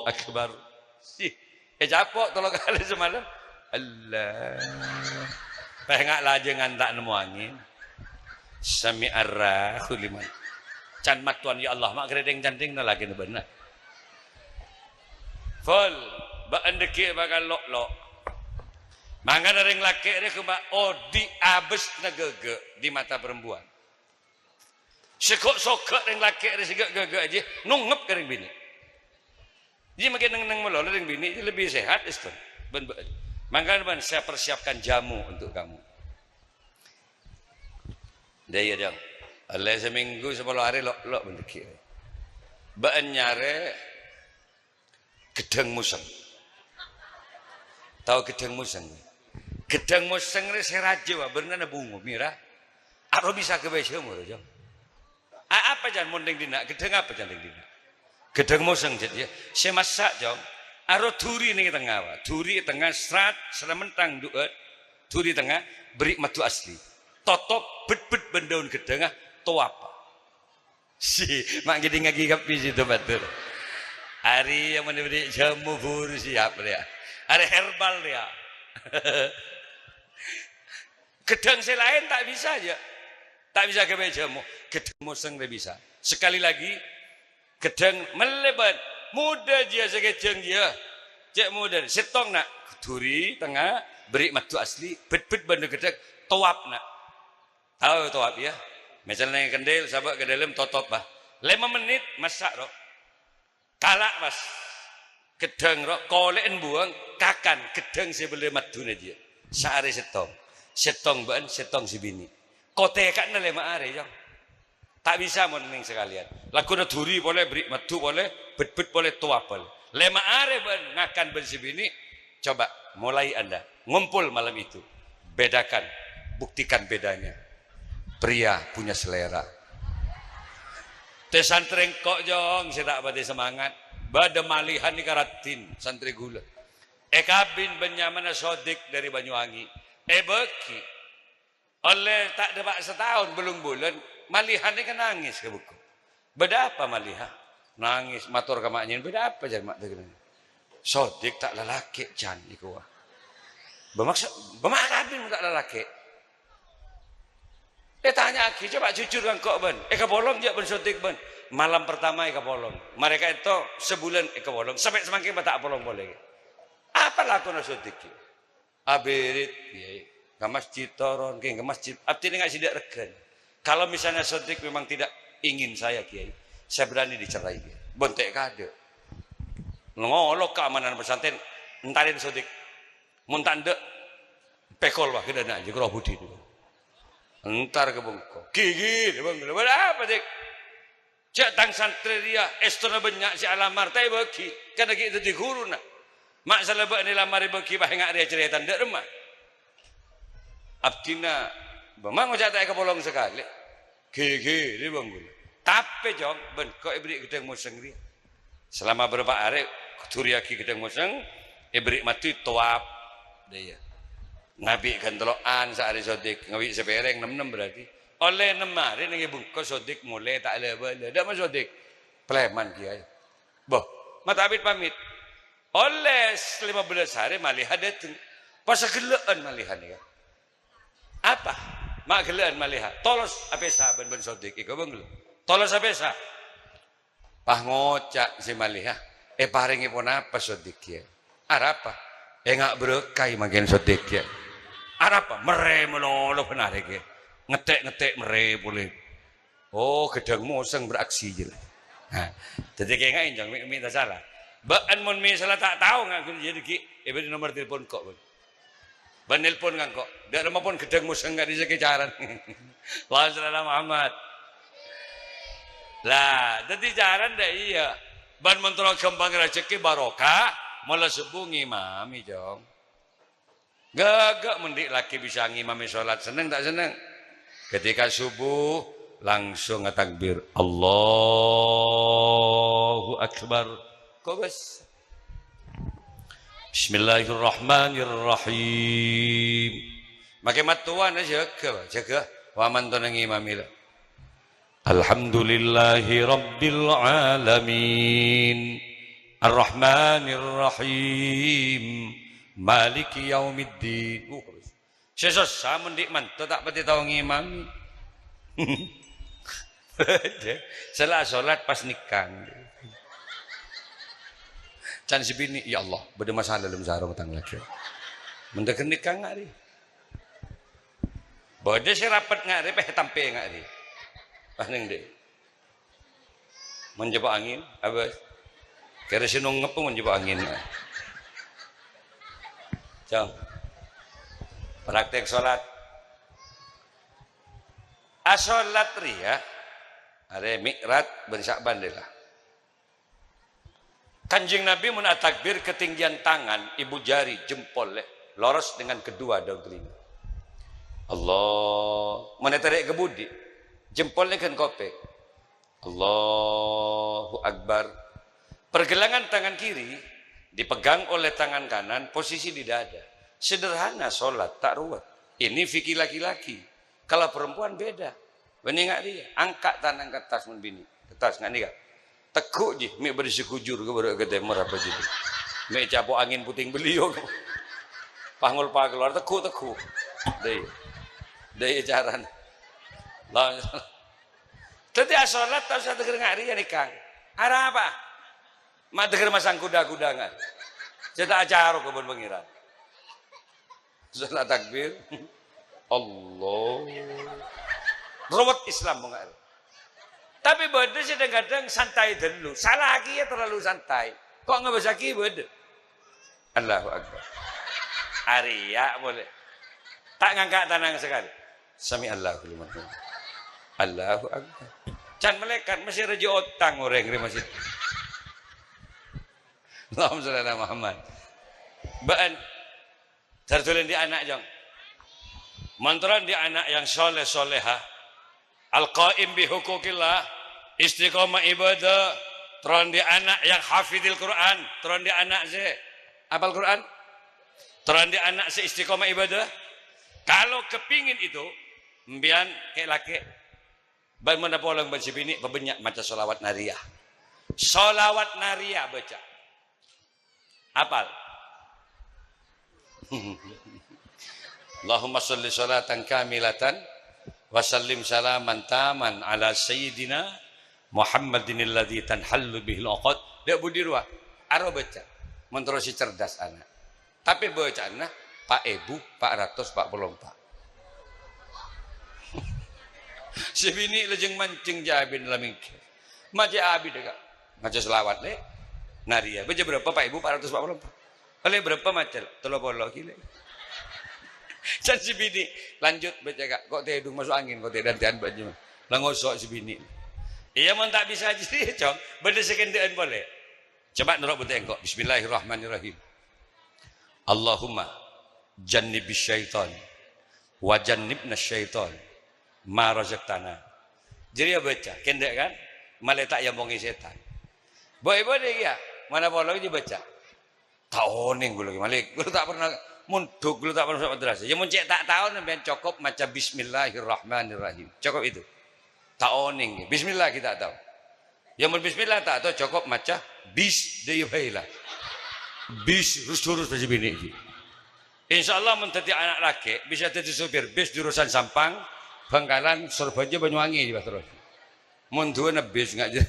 Akbar." Sih, ècapo' tello kalè samalem. Allah. Pènga' lajângan ta' nemmo angèn. Sami'arrahmanu liman. Can mattowan, "Ya Allah, ma' ghârèdhing-candhing na lakèna bâ'na." Ful, bâ'na dhâggi' bhâkal lo'-lo'. Mangkana rèng lakè' rè ghâmpa odi' abâsna ghâghâ' di mata perempuan. Sè ghu'-soghâ' rèng lakè' rè sè ghâ'-ghâghâ' jiyâ nongngep ka rèng binè'. Jiyâ makkè neng-enneng malolo rèng binè' jiyâ lebbi sehat, èston. Bân bâ'na. Mangkana bân, saya persiapkan jamu untuk kamu. Dâ' iyâ, Jâng. Ollè samènggu sapolo arè lo'-lo' bân dhâggi'. Bâ'na nyarè ghedhâng mosèng. Tao ghedhâng mosèng? Ghedhâng mosèng rè sè rajâ, wa, bârnana bungo, mèra. Aro bisa ghâbây jhâmo, Jâng. A-, apa, Jâng, mon rèng dinna'? Ghedhâng apa, Jâng, rèng dinna'? Ghedhâng mosèng, jât, yâ. Sè massa', Jâng. Aro dhuri neng è tengnga, wa. Dhuri è tengnga, srat, sara mentang du'ât. Dhuri tengnga, bherri' maddhu asli. Totop, bet-bet bân dâun ghedhângnga, towap. Si, ma' ngèdingngaghi kabbhi sè èdhâ mator. Arèya mon èbherri' jhâmo buru siap rèya. Arè herbal rèya. Ghedhâng sè laèn ta' bisa, jâ. Ta' bisa ghâbây jhâmo. Ghedhâng mosèng rè bisa. Sekali lagi, ghedhâng mellè bân. Modâ jiyâ sè kèjhâng jiyâ. Cè' modâ. Sèttong, na'. Dhuri, tengnga, bherri' maddhu asli, bet-bet bân ghedhâng, towap, na'. Tao towap, yâ? Mèsal neng kendil, sabâ' ka dâlem, totop, bâ. Lèma mennit, massa', ro. Kala', pas. Ghedhâng, ro, kolè'en buwâng, kakan, ghedhâng sè bellâ maddhuna jiyâ. Saarè sèttong. Sèttong bâ'na, sèttong sè binè'. Kotèka'na lèma arè, Jâng. Ta' bisa mon neng sakalèyan. Lagguna dhuri polè, bherri' maddhu polè, bet-bet polè, towap polè. Lèma arè bâ'na ngakan bân sè binè', coba mulai Anda ngumpul malam itu. Bedakan, buktikan bedanya. Pria punya selera. Tè santrè engko', Jâng, sè ta' patè semangat. Bâdâ maliha nèka raddhin, santrè ghulâ. Èkabin bân nyamana Sodik dâri Banyuwangi. Èbâghi. Ollè ta' dâpa' sataon, bâllung bulân, maliha nèka nangès ka bengko. "Bâdâ apa, maliha?" Nangès, mator ka ma' nyèn, "Bâdâ apa, jhâ' ma' dâgâna?" "Sodik ta' lalakè', Can, èkowa." "Bâ, maksud, bâ, ma' kabin ta' lalakè'?" "Ètanya'aghi, coba jujur ka engko', bân. Èkapolong jhâ' bân Sodik, bân?" "Malam pertama èkapolong. Marè ka'ènto sabulân èkapolong. Sampè' samangkèn ma' ta' apolong polè." "Apa lakona Sodik, ghi?" "Abirit, Kèyaè. Ka masjid toron, kèng ka masjid. Abdhina nga' sè dâ' règhân. Kalau misalnya Sodik memang tidak ingin saya, Kèyaè, saya berani dicerai, Kèyaè." "Bâ, entè' kaadâ'. Ngolok keamanan pesantren, entarè Sodik. Mon ta' endâ', pèkol, wa, ghâdâna jiyâ, karo budi." Entar ka bengko. "Ghi, ghi," bân, "Bâdâ apa, Dik?" "Jhâ' tang santrè rèya, èstona bânnya' sè alamar, ta' èbâghi, karna ghi' dhâddhi ghuruna. Ma' sala bâ'na èlamar èbâghi, bâ, enga' rèya carètana dâ' remma." "Abdhina, bâ, ma' ngoca' ta' èkapolong sakalè." "Ghi, ghi, rè bân ghulâ." Tapè, Jâng, bân ko' èbherri' ghedhâng mosèng rèya. Selama bârâmpa arè, dhuriyâghi ghedhâng mosèng, èbherri' maddhu, towap. Dâ' iyâ. Ngabi' ghântolo'an saarè Sodik, ngabi' sapèrèng, nem-nem berarti. Ollè nem arè neng è bengko Sodik molè ta' la-bâlâ. "Dâ' ma' Sodik?" "Palèman, Kèyaè." "Bâ, ma' ta' pamit-pamit?" Ollè s-, lèma bellâs arè maliha dâteng. Pas ghellâ'ân maliha nèka. "Apa?" "Ma' ghellâ'ân maliha. Tolos apèsa bân, bân Sodik." Èkobâng ghellâ'. "Tolos apèsa." Pas ngoca' sè maliha, "Èparèngè ponapa Sodik, Kèyaè?" "Arapa?" "Enga' bârâkaè mangkèn Sodik, Kèyaè." "Arapa?" "Merrè malolo bân arè, Kèyaè. Ngètè'-ngètè' merrè polè." Oh, ghedhâng mosèng beraksi jâ la. Nah, dhâddhi kènga'è, Jâng, mè', mè' ta' sala. Bâ'na mon misalla ta' tao ngaku jâ dhâggi', èbâri nomor telepon ko', bân. Bân nelpon ngangko'. Dâ' remma pon ghedhâng mosèng ka'dissa' kècarân. Allahumma shalli ala Muhammad. Lah, dhâddhi carân dâ' iyâ. Bân mon terro ghâmpang rajhekkè barokah, mola subuh ngimami, Cong. Ghâghâ' mon dhi' lakè bisa ngimami sholat, senneng ta' senneng? Ketika subuh, langsung atakbir, "Allahu Akbar." Kobâs. Bismillahirrahmanirrahim. Makè mattowana jâgâ, jâgâ. Wa mantona ngimami la. Alhamdulillahi rabbil alamin. Arrahmanirrahim. Maliki yaumiddin. Uh, sè sossa mon dhi' manto ta' patè tao ngimami. Sè la sholat pas nèkang. Can sè binè', "Ya Allah, bâdâ masalah dâlem sarong tang lakè." Mon dâgghâ' nèkang nga'rè. Bâdâ sè rapet nga'rè, pèh tampè nga'rè. Pas neng dhi'. Mon jhâpa' angèn, abâs. Kèrè sè nongep mon jhâpa' angèn. Jhâng. Praktek sholat. Asholat rèya, arè Mi'raj bân Sya'ban rèya la. Kanjeng Nabi mon atakbir ketinggian tangan, ibu jari, jempol, lè, loros dengan kedua daun telinga. Allah. Mon ètarè' ka budi, jempol lè ghân kopèng. Allahu Akbar. Pergelangan tangan kiri dipegang oleh tangan kanan, posisi di dada. Sederhana sholat, tak ruwet. Ini fikih laki-laki. Kalau perempuan beda. Bânnè nga'rè, angka' tanang ka attas mon binè'. Ka attas nga'rè, Kak. Tegghu' jiyâ, mè' bâdâ sè ghujur ka bârâ' ka tèmor apa jiyâ. Mè' capo' angèn puting beliung. Pangol pakalowar, tegghu', tegghu'. Dâ' iyâ. Dâ' iyâ carana. La-, Dhâddhi asholat ta' osa dâgghâr nga'rè ya nèkang. Arapa? Ma' dâgghâr masang kuda-kuda nga'rè. Sè ta' acarok bân Pangèran. Sholat takbir. Allah. Ruwet Islam mon nga'rè. Tapè bâdâ sè dhâng-kadhâng santai dâllu. Sala kèya terlalu santai. Ko' ngabâssaghi bâdâ. Allahu Akbar. Arèya' polè. Ta' ngangka' tanang sakalè. Sami Allahu liman hamid. Allahu Akbar. Can malaèkat mesti rajâ otang orèng rè masjid. Allahumma shalli ala Muhammad. Bâ'ân. Dâr dhulân dhi' ana', Jong. Mon terro dhi' ana' yang soleh soleha. Al-qaim bi huquqillah, istiqomah ibadah, terro dhi' ana' yang hafidil Quran, terro dhi' ana' sè apal Quran, terro dhi' ana' sè istiqomah ibadah. Kalau kepingin itu, empiyan kè-lakè, bân mon apolong bân sè binè', pabânnya' maca sholawat nariyah. Sholawat nariyah baca. Apal? Allahumma sholli sholatan kamilatan wa sallim salaman taman ala sayyidina Muhammadin alladzi tanhallu bihil uqad. Dâ' budi rowa? Aro baca. Mon terro sè cerdas ana'. Tapè baca'anna pa' èbu pa' ratos pa' polo empa'. Sè binè' lajâng mancèng jâ abin la mèngkèr. Maca abit, Kak. Maca sholawat, Lè'. Nariyah. Baca bârâmpa, Pak, Èbu? Pa' ratos pa' polo empa'. Ollè bârâmpa maca, Lè'? Tello polo ghi', Lè'. Can sè binè', lanjut baca, Kak. Ko' tèdung maso' angèn, ko' tèdung-tèdung bâ'na. La ngoso' sè binè'. Iyâ, mon ta' bisa jârèya, Cong. Bâdâ sè kendhâ'ân polè. Coba noro' bhunte engko'. Bismillahirrahmanirrahim. Allahumma jannibis syaitan wa jannibnas syaitan ma razaqtana. Jârèya baca, kendhâ' kan? Malè ta' èomongi sètan. Bo-, èbâdâ kèya, mana polong jâ baca. Ta' onèng ghulâ, Malik. Ghulâ ta' pernah mondhuk, ghulâ ta' pernah madrasah. Yâ, mon cè' ta' tao sampèyan cokop maca Bismillahirrahmanirrahim. Cokop itu. Ta' onèng. Bismillah ghi' ta' tao. Yâ, mon bismillah ta' tao, cokop maca bis, dâ' iyâ bhâi la. Bis, rus-durus bâjâ binè' ghi'. Insyaallah, mon dhâddhi ana' lakè', bisa dhâddhi sopir bis jurusan Sampang, Bangkalan, Sorbhâjâ, Banyuwangi, jâ terros. Mon duwâna bis nga' jâ.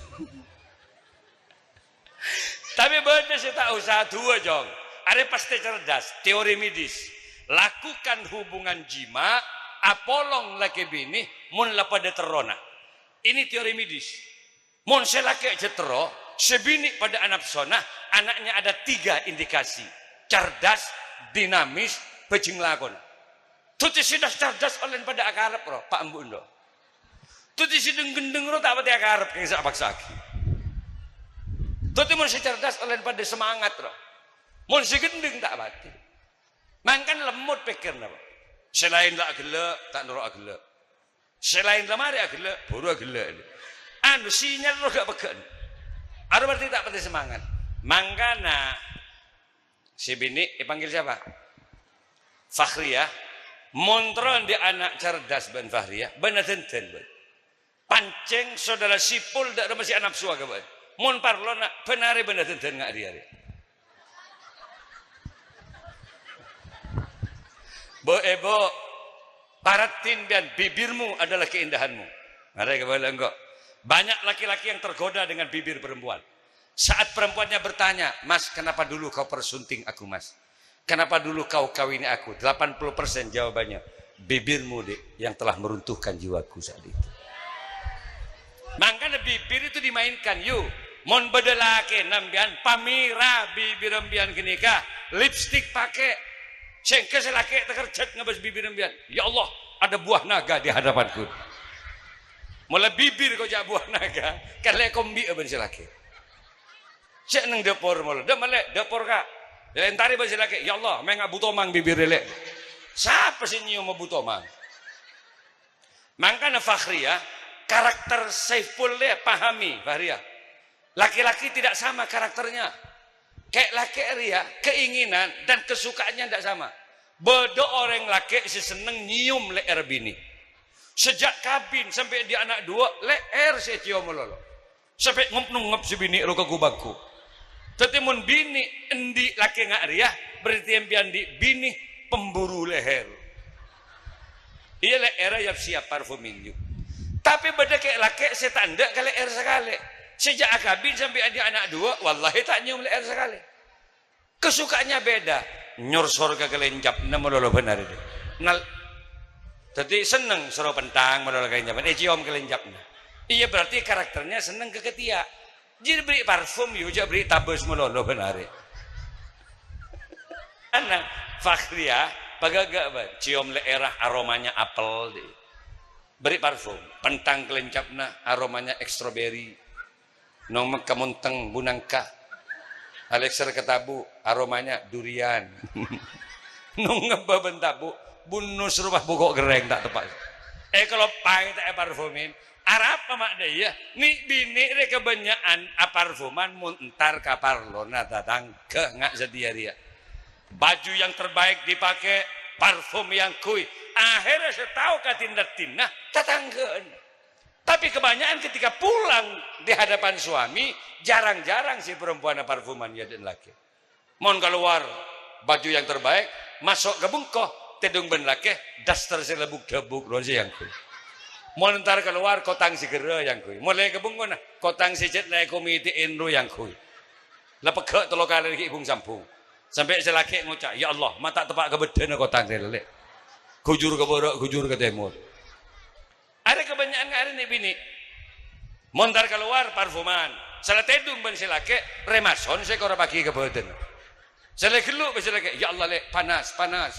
Tapè bâdâ sè ta' osa duwâ, Jong. Arè pastè cerdas, teori medis. Lakukan hubungan jima', apolong lakè binè, mon la padâ terrona. Ini teori medis. Mon sè lakè' jâ terro, sè binè' padâ anapsona, ana'nya ada tiga indikasi. Cerdas, dinamis, Bhâjheng lakona. Dhâddhi sè das-, cerdas ollèna padâ akarep, ro, pa' embu' endo'. Dhâddhi sè dheng-ghendheng, ro, ta' patè akarep, kèng sè apaksa'aghi. Dhâddhi mon sè cerdas ollèna padâ semangat, ro. Mon sè ghendheng ta' patè. Mangkana lemmot pèkkèrra, Pa'. Sè laèn la aghellâ', ta' noro' aghellâ'. Sè laèn la marè aghellâ', buru aghellâ'. Anu, sinyal rowa ghâ' peggâ'ân. Aro berarti ta' patè semangat. Mangkana, sè binè' èpanggil sapa? Fakhria. Mon terro andi' ana' cerdas bân Fakhria, bâ'na dendân, bân. Pancèng saudara Sipul dâ' remma sè anapsowa ka bâ'na. Mon parlo, na', bân arè bâ'na dendân nga' rèya, rè. Bu, Ibu, parattin biyân, bibirmu adalah keindahanmu. Mari kembali engko'. Banyak laki-laki yang tergoda dengan bibir perempuan. Saat perempuannya bertanya, "Mas, kenapa dulu kau persunting aku, Mas? Kenapa dulu kau kawini aku?" Delapan puluh persen jawabannya, "Bibirmu, Dek, yang telah meruntuhkan jiwaku saat itu." Mangkana bibir itu dimainkan, yu. Mon bâdâ lakèna sampèyan, pamèra bibir sampèyan ghânèka, lipstik pakè. Sèngghâ sè lakè' takerjhât ngabâs bibir sampèyan. "Ya Allah, ada buah naga di hadapanku." Molaè bibir koca'na buah naga, kan lè kombi'â bân sè lakè'. Sè neng dâpor molo. "Dâ' malè, dâpor, Ka'." Èlentarè bân sè lakè', "Ya Allah, mè' nga' bu tomang bibir èlè'." Sapa sè nyèyom bu tomang? Mangkana Fakhria, karakter Saiful ya pahami, Fakhria. Laki-laki tidak sama karakternya. Kè-, lakè' rèya keinginan dan kesukaannya ndak sama. Bâdâ orèng lakè' sè senneng nyèyom lè'èrra binè'. Sejak kabin sampè' andi' ana' duwâ', lè'èr sè ècèyom malolo. Sampè' ngop-nongngop sè binè' ro ka gu-bânggu. Dhâddhi mon binè' andi' lakè' nga' rèya, berarti sampèyan andi' binè pemburu lè'èr. Iyâ, lè'èrra yap-siyap parfum minyu. Tapè bâdâ kè-, lakè' sè ta' endâ' ka lè'èr sakalè. Sejak akabin sampè' andi' ana' duwâ', wallahi ta' nyèyom lè'èr sakalè. Kesukaannya beda. Nyorsor ka kalèncapna malolo bân arè. Nal-, dhâddhi senneng soro pentang malolo kalèncapna, ècèyom kalèncapna. Iyâ, berarti karakternya senneng ka ketiak. Jârèya bherri' parfum, yu, jhâ' bherri' tabâs malolo bân arè. Ana, Fakhria, paghâghâ, bân. Cèyom lè'èrra aromanya apel, dhi. Bherri' parfum. Pentang kalèncapna aromanya strawberry. Nong Mekka monteng bu nangka. Alèkser ka tabu', aromanya durian. Nong ngebbhâ bân tabu', bunus rowa bu ko' gherrèng ta' teppa'. Èkaloppaè ta' èparfumin. Arapa ma' dâ' iyâ? Nè'-binè' rè kabânnya'an aparfuman mon entar ka parlona tatangghâ nga' sadhiyâ rèya. Baju yang terbaik dipakai, parfum yang kui. Akhirnya sè tao kadhi-dhâddhina tatangghâna. Tapi kebanyakan ketika pulang di hadapan suami, jarang-jarang sè perempuanna parfuman yâ dâ' lakè. Mon kalowar, baju yang terbaik, maso' ka bengko, tèdung bân lakè, daster sè lèbuk-dâbuk rowa sè èangghuy. Mon entar kalowar, kotang sè ghârâ èangghuy. Molaè ka bengkona, kotang sè cè' la èkomitè'è rowa èangghuy. La pegghâ' tello kalè ghi' bung-sambung. Sampè' sè lakè ngoca', "Ya Allah, ma' ta' teppa' ka bâddhâna kotang rè lè'. Ghujur ka bârâ', ghujur ka tèmor." Arè kabânnya'an nga' arè nè'-binè'. Mon entar kalowar, parfuman. Sala tèdung bân sè lakè', rèmason sè èkorapaghi ka bâdân. Sala ghellu' bân sè lakè', "Ya Allah, lè', panas, panas."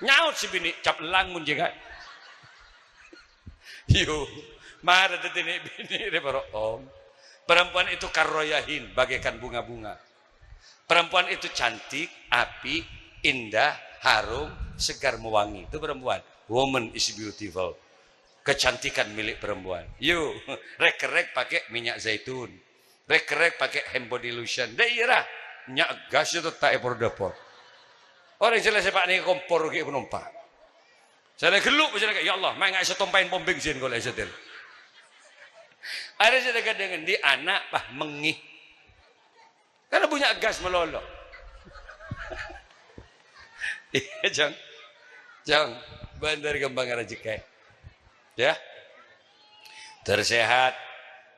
Nyaot sè binè', "Cap ellang mon jhâ' nga'." Yu, mara dhâddhi nè'-binè' rè bârâ', Om. Perempuan itu karroyahin, bagaikan bunga-bunga. Perempuan itu cantik, apik, indah, harum, segar, mewangi. Itu perempuan. Woman is beautiful. Kecantikan milik perempuan. Yu, rèk-kerrèk pakai minyak zaitun. Rèk-kerrèk pakai hand body lotion. Dâ' iyâ ra. Nya' gas itu ta' èpor-dâpor. Orèng sè la sè pa' nèka kompor ghi' panompang. Sala ghellu', sala, "Ya Allah, ma' nga' sè tompaèn pom bensin kaulâ èsetel." Arè sè kadhâng andi' ana' pas mengngè. Karena punya gas malolo. Iyâ, Jang. Jang, bâ'na ghâmpang rajhekkè. Ya. Tersehat,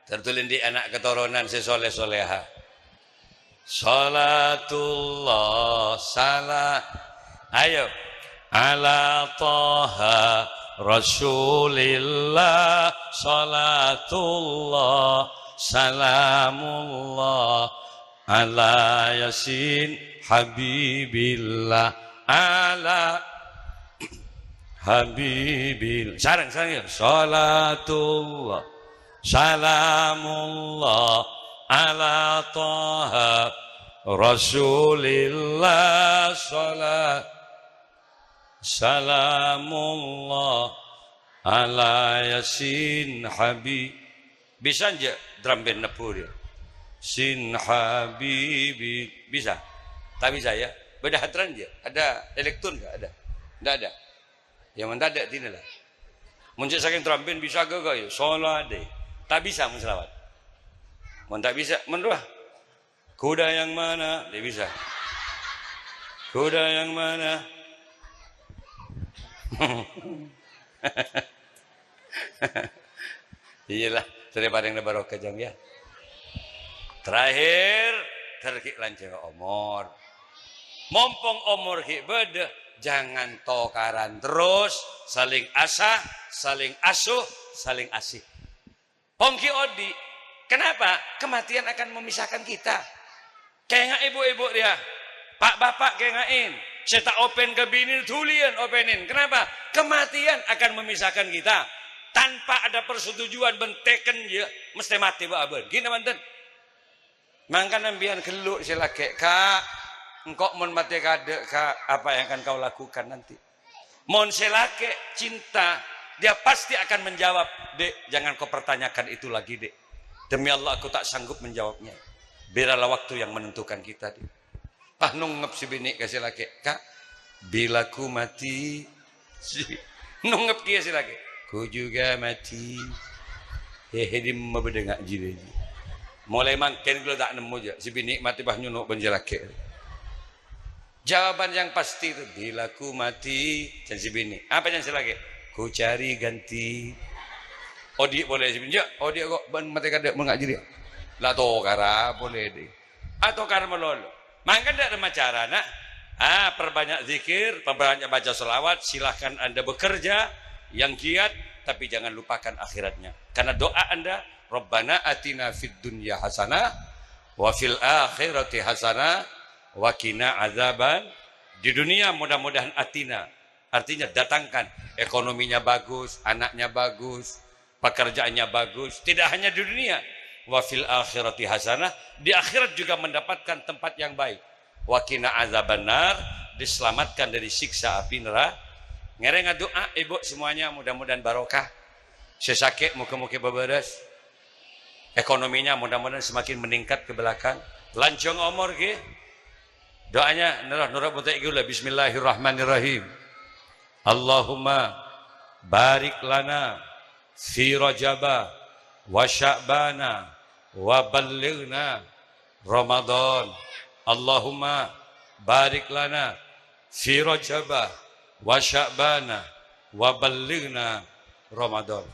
tertulis di anak keturunan sè soleh soleha. Salatullah, sala-, ayo. Ala Taha Rasulillah, salatullah, salamullah, ala Yasin Habibillah. ala habibil. Sareng, sareng, ya. Salatullah, salamullah, ala Taha Rasulillah, salat, salamullah, ala Yasin Habib. Bisa nggak drum band nebbhu dia? Sin Habibi. Bisa? Tak bisa, ya? Bâdâ hadran nggak? Ada elektron nggak? Ada? Nggak ada. Ya, mantap ada, dina lah. Mun cè' sakèng drum band bisa gâgâ, ya. Solo ada. Tak bisa, mun selawat. Mun tak bisa, mun rowa. Kuda yang mana? Dia bisa. Kuda yang mana? Iyalah, sèrè parèng barokah, Jang, ya. Terakhir, ter ghi' lanjhâng omor. Mompong omor ghi' bâdâ, jangan tokaran terus, saling asah, saling asuh, saling asih. Pong ghi' odi'. Kenapa? Kematian akan memisahkan kita. Kènga'è bu-ibu rèya. Pa'-bapa' kènga'è. Sè ta' open ka binè dhuliyân openin. Kenapa? Kematian akan memisahkan kita. Tanpa ada persetujuan bân tèkèn, ya, mesti matè bâ'-abâ'ân. Ghi napa bhunten? Mangkana sampèyan ghâllu sè lakè', "Ka', engko' mon matè kaadâ', Ka', apa yang akan kau lakukan nanti?" Mon sè lakè' cinta, dia pasti akan menjawab, "Dek, jangan kau pertanyakan itu lagi, Dek. Demi Allah, aku tak sanggup menjawabnya. Biarlah waktu yang menentukan kita, Dek." Pas nongngep sè binè' ka sè lakè', "Ka', bila ku mati," nongngep kèya sè lakè', "ku juga mati." Hehe, dimma bâdâ ngajhi rèya. Molaè mangkèn ghulâ ta' nemmo jâ', sè binè' matè pas nyono' bân sè lakè'. Jawaban yang pasti itu, "Bila ku mati," jhân sè binè'. Apa jhân sè lakè'? "Ku cari ganti." Odi' polè sè binè', "Jâ', odi' ko' bân matè kaadâ' mon ngajhi rèya." La tokara polè, dhi. Atokar malolo. Mangkana dâ' remma carana, ah, perbanyak zikir, perbanyak baca selawat, silahkan Anda bekerja yang giat, tapi jangan lupakan akhiratnya. Karena doa Anda, "Rabbana atina fid dunya hasanah, wa fil akhirati hasanah, wa qina adzaban." Di dunia mudah-mudahan atina, artinya datangkan, ekonominya bagus, anaknya bagus, pekerjaannya bagus, tidak hanya di dunia. "Wa fil akhirati hasanah," di akhirat juga mendapatkan tempat yang baik. "Wa qina adzabannar," diselamatkan dari siksa api neraka. Ngèrèng adu'a, Ibu, semuanya mudah-mudahan barokah. Sè sakè' moga-moga bâbârâs. Ekonominya mudah-mudahan semakin meningkat ke belakang. Lanjhâng omor, ghi. Doanya, noro', noro' bhunten ghulâ. Bismillahirrahmanirrahim. Allahumma barik lana fi Rajaba wa Sya'bana wa ballighna Ramadan. Allahumma barik lana fi Rajaba wa Sya'bana wa ballighna Ramadan.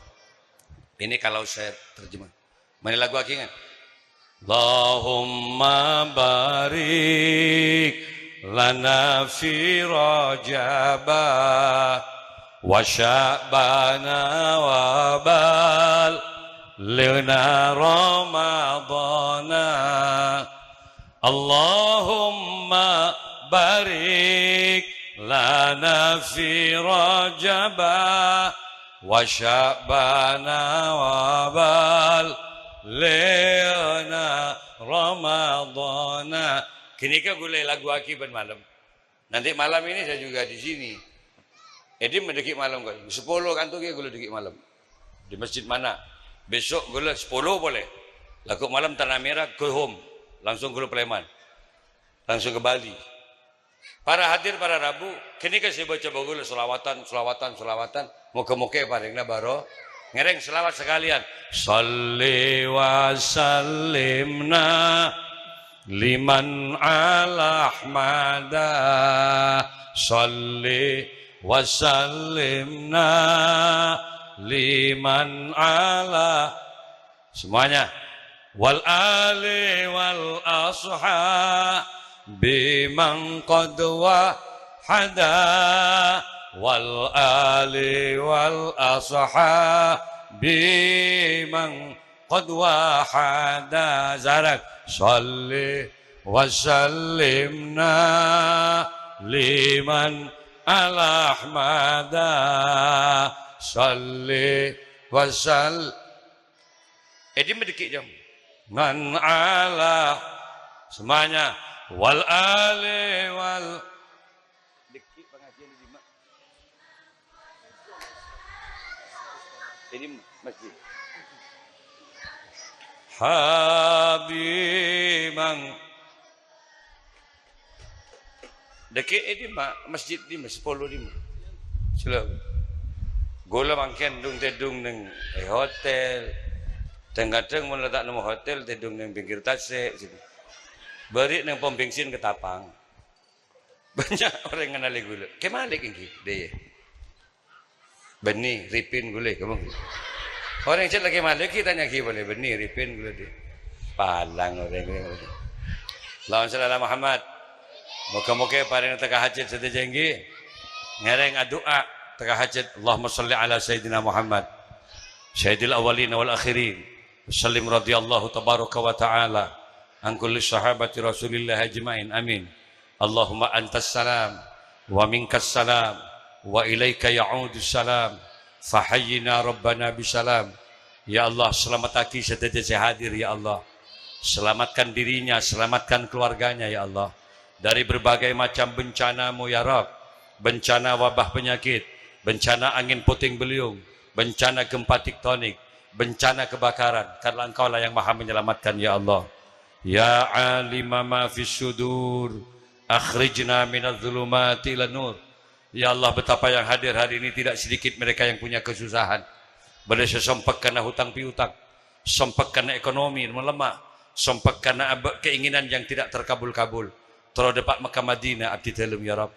Ini kalau saya terjemah. Mari lagu lagi kan? Allahumma barik lana fi Rajaba wa Sya'bana wa ballighna Ramadana. Allahumma barik lana fi Rajaba wa Sya'bana wa ballighna Ramadana. Ghânèka ghulâ èlaguwaghi bân malem. Nanti malam ini saya juga di sini. È dimma dâgghi' malem kok. Sepuluh kanto ghi' ghulâ dâgghi' malem. Di masjid mana? Besok ghulâ sepuluh polè. Lagghu' malem Tanah Merah, go home. Langsung ghulâ Palèman. Langsung ke Bali. Para hadir, para rabu, ghânèka sè èbâca bân ghulâ sholawatan, sholawatan, sholawatan. Moga-moga èparèngana baro-, ngèrèng sholawat sakalèyan. Shalli wa sallimna liman ala Ahmada. Shalli wa sallimna liman ala. Semuanya. Wal ali wal ashabi man qad wahada. Wal ali wal ashabi man qad wahada. Zarak. Shalli wa sallimna Liman ala Ahmada, salli wa sal-, È dimma dhâggi', Jam? Ngan ala, semuanya. Wal ali wal, dhâggi' pangajiân è dimma? È dimma masjid? Habibang. Dhâggi' è dimma, masjid dimma, sapolo dimma. Sila. Ghulâ mangkèn dung-tèdung neng, è, hotel. Dhâng-kadhâng mon la ta' nemmo hotel, tèdung neng pinggir tasè', sini. Bâri' neng pom bensin Ketapang. Bânnya' orèng ngenalè ghulâ. Kè Malik ènggi, dâ' iyâ. Bânnè, rèpèn ghulâ, kamu. Orèng cè' lagi malèghi tanya'aghi polè, bânnè, rèpèn ghulâ, dhi. Palang orèng, orèng. Allahumma shalli ala Muhammad. Moghâ-moghâ èparèng tekka hajhât sadhâjâ ènggi. Ngèrèng adu'a tekka hajhât. Allahumma shalli ala Sayyidina Muhammad. Sayyidil awwalin wal akhirin. Sallim radhiyallahu tabaraka wa ta'ala an kulli sahabati Rasulillah ajma'in. Amin. Allahumma antas salam, wa minkas salam, wa ilaika ya'udus salam. Fahayyina Rabbana bisalam. Ya Allah, selamataghi sadhâjâ sè hadir, ya Allah. Selamatkan dirinya, selamatkan keluarganya, ya Allah. Dari berbagai macam bencana-Mu, ya Rabb. Bencana wabah penyakit, bencana angin puting beliung, bencana gempa tektonik, bencana kebakaran. Karena Engkaulah yang Maha Menyelamatkan, ya Allah. Ya alima ma fis sudur, akhrijna minadz dzulumati ilan nur. Ya Allah, betapa yang hadir hari ini tidak sedikit mereka yang punya kesusahan. Bâdâ sè sompek karena hutang piutang, sompek karena ekonomi melemah, sompek karena ab-, keinginan yang tidak terkabul-kabul. Terro dâpa' Mekkah Madinah abdhi dhâlem, ya Rabb.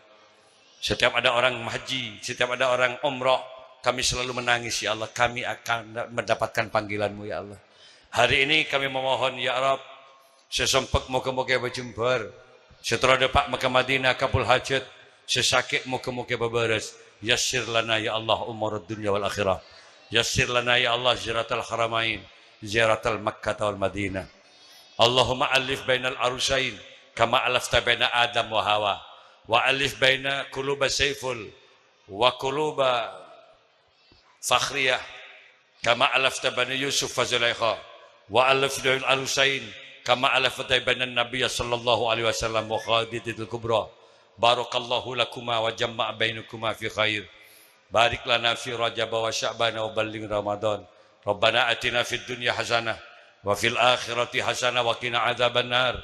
Setiap ada orang haji, setiap ada orang umroh, kami selalu menangis, ya Allah. Kami akan mendapatkan panggilan-Mu, ya Allah. Hari ini kami memohon, ya Rabb, sè sompek moghâ-moghâ èpajembhâr. Sè terro dâpa' Mekkah Madinah kabul hajat. Sè sakè' moghâ-moghâ èpabârâs. Yassir lana, ya Allah, umurad dunya wal akhirah. Yassir lana, ya Allah, ziyaratal haramain, ziyaratal Makkah wal Madinah. Allahumma allif bainal arusain, kama alafta baina Adam wa Hawa. Wa allif baina quluba Saiful wa quluba Fakhriyah, kama alafta baina Yusuf wa Zulaikha, wa allif bainal arusain, kama alafta bainan Nabiyya sallallahu alaihi wasallam wa Khadijatil Kubra. Barakallahu lakuma wa jama'a bainakuma fi khair. Barik lana fi Rajab wa Sya'ban wa ballighna Ramadan. Rabbana atina fid dunya hasanah wa fil akhirati hasanah wa qina adzabannar.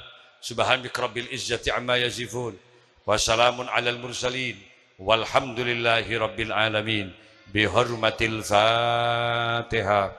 Subhanaka rabbil izzati amma yasifun. Wa salamun alal mursalin. Walhamdulillahi rabbil alamin. Bi hurmatil Fatihah.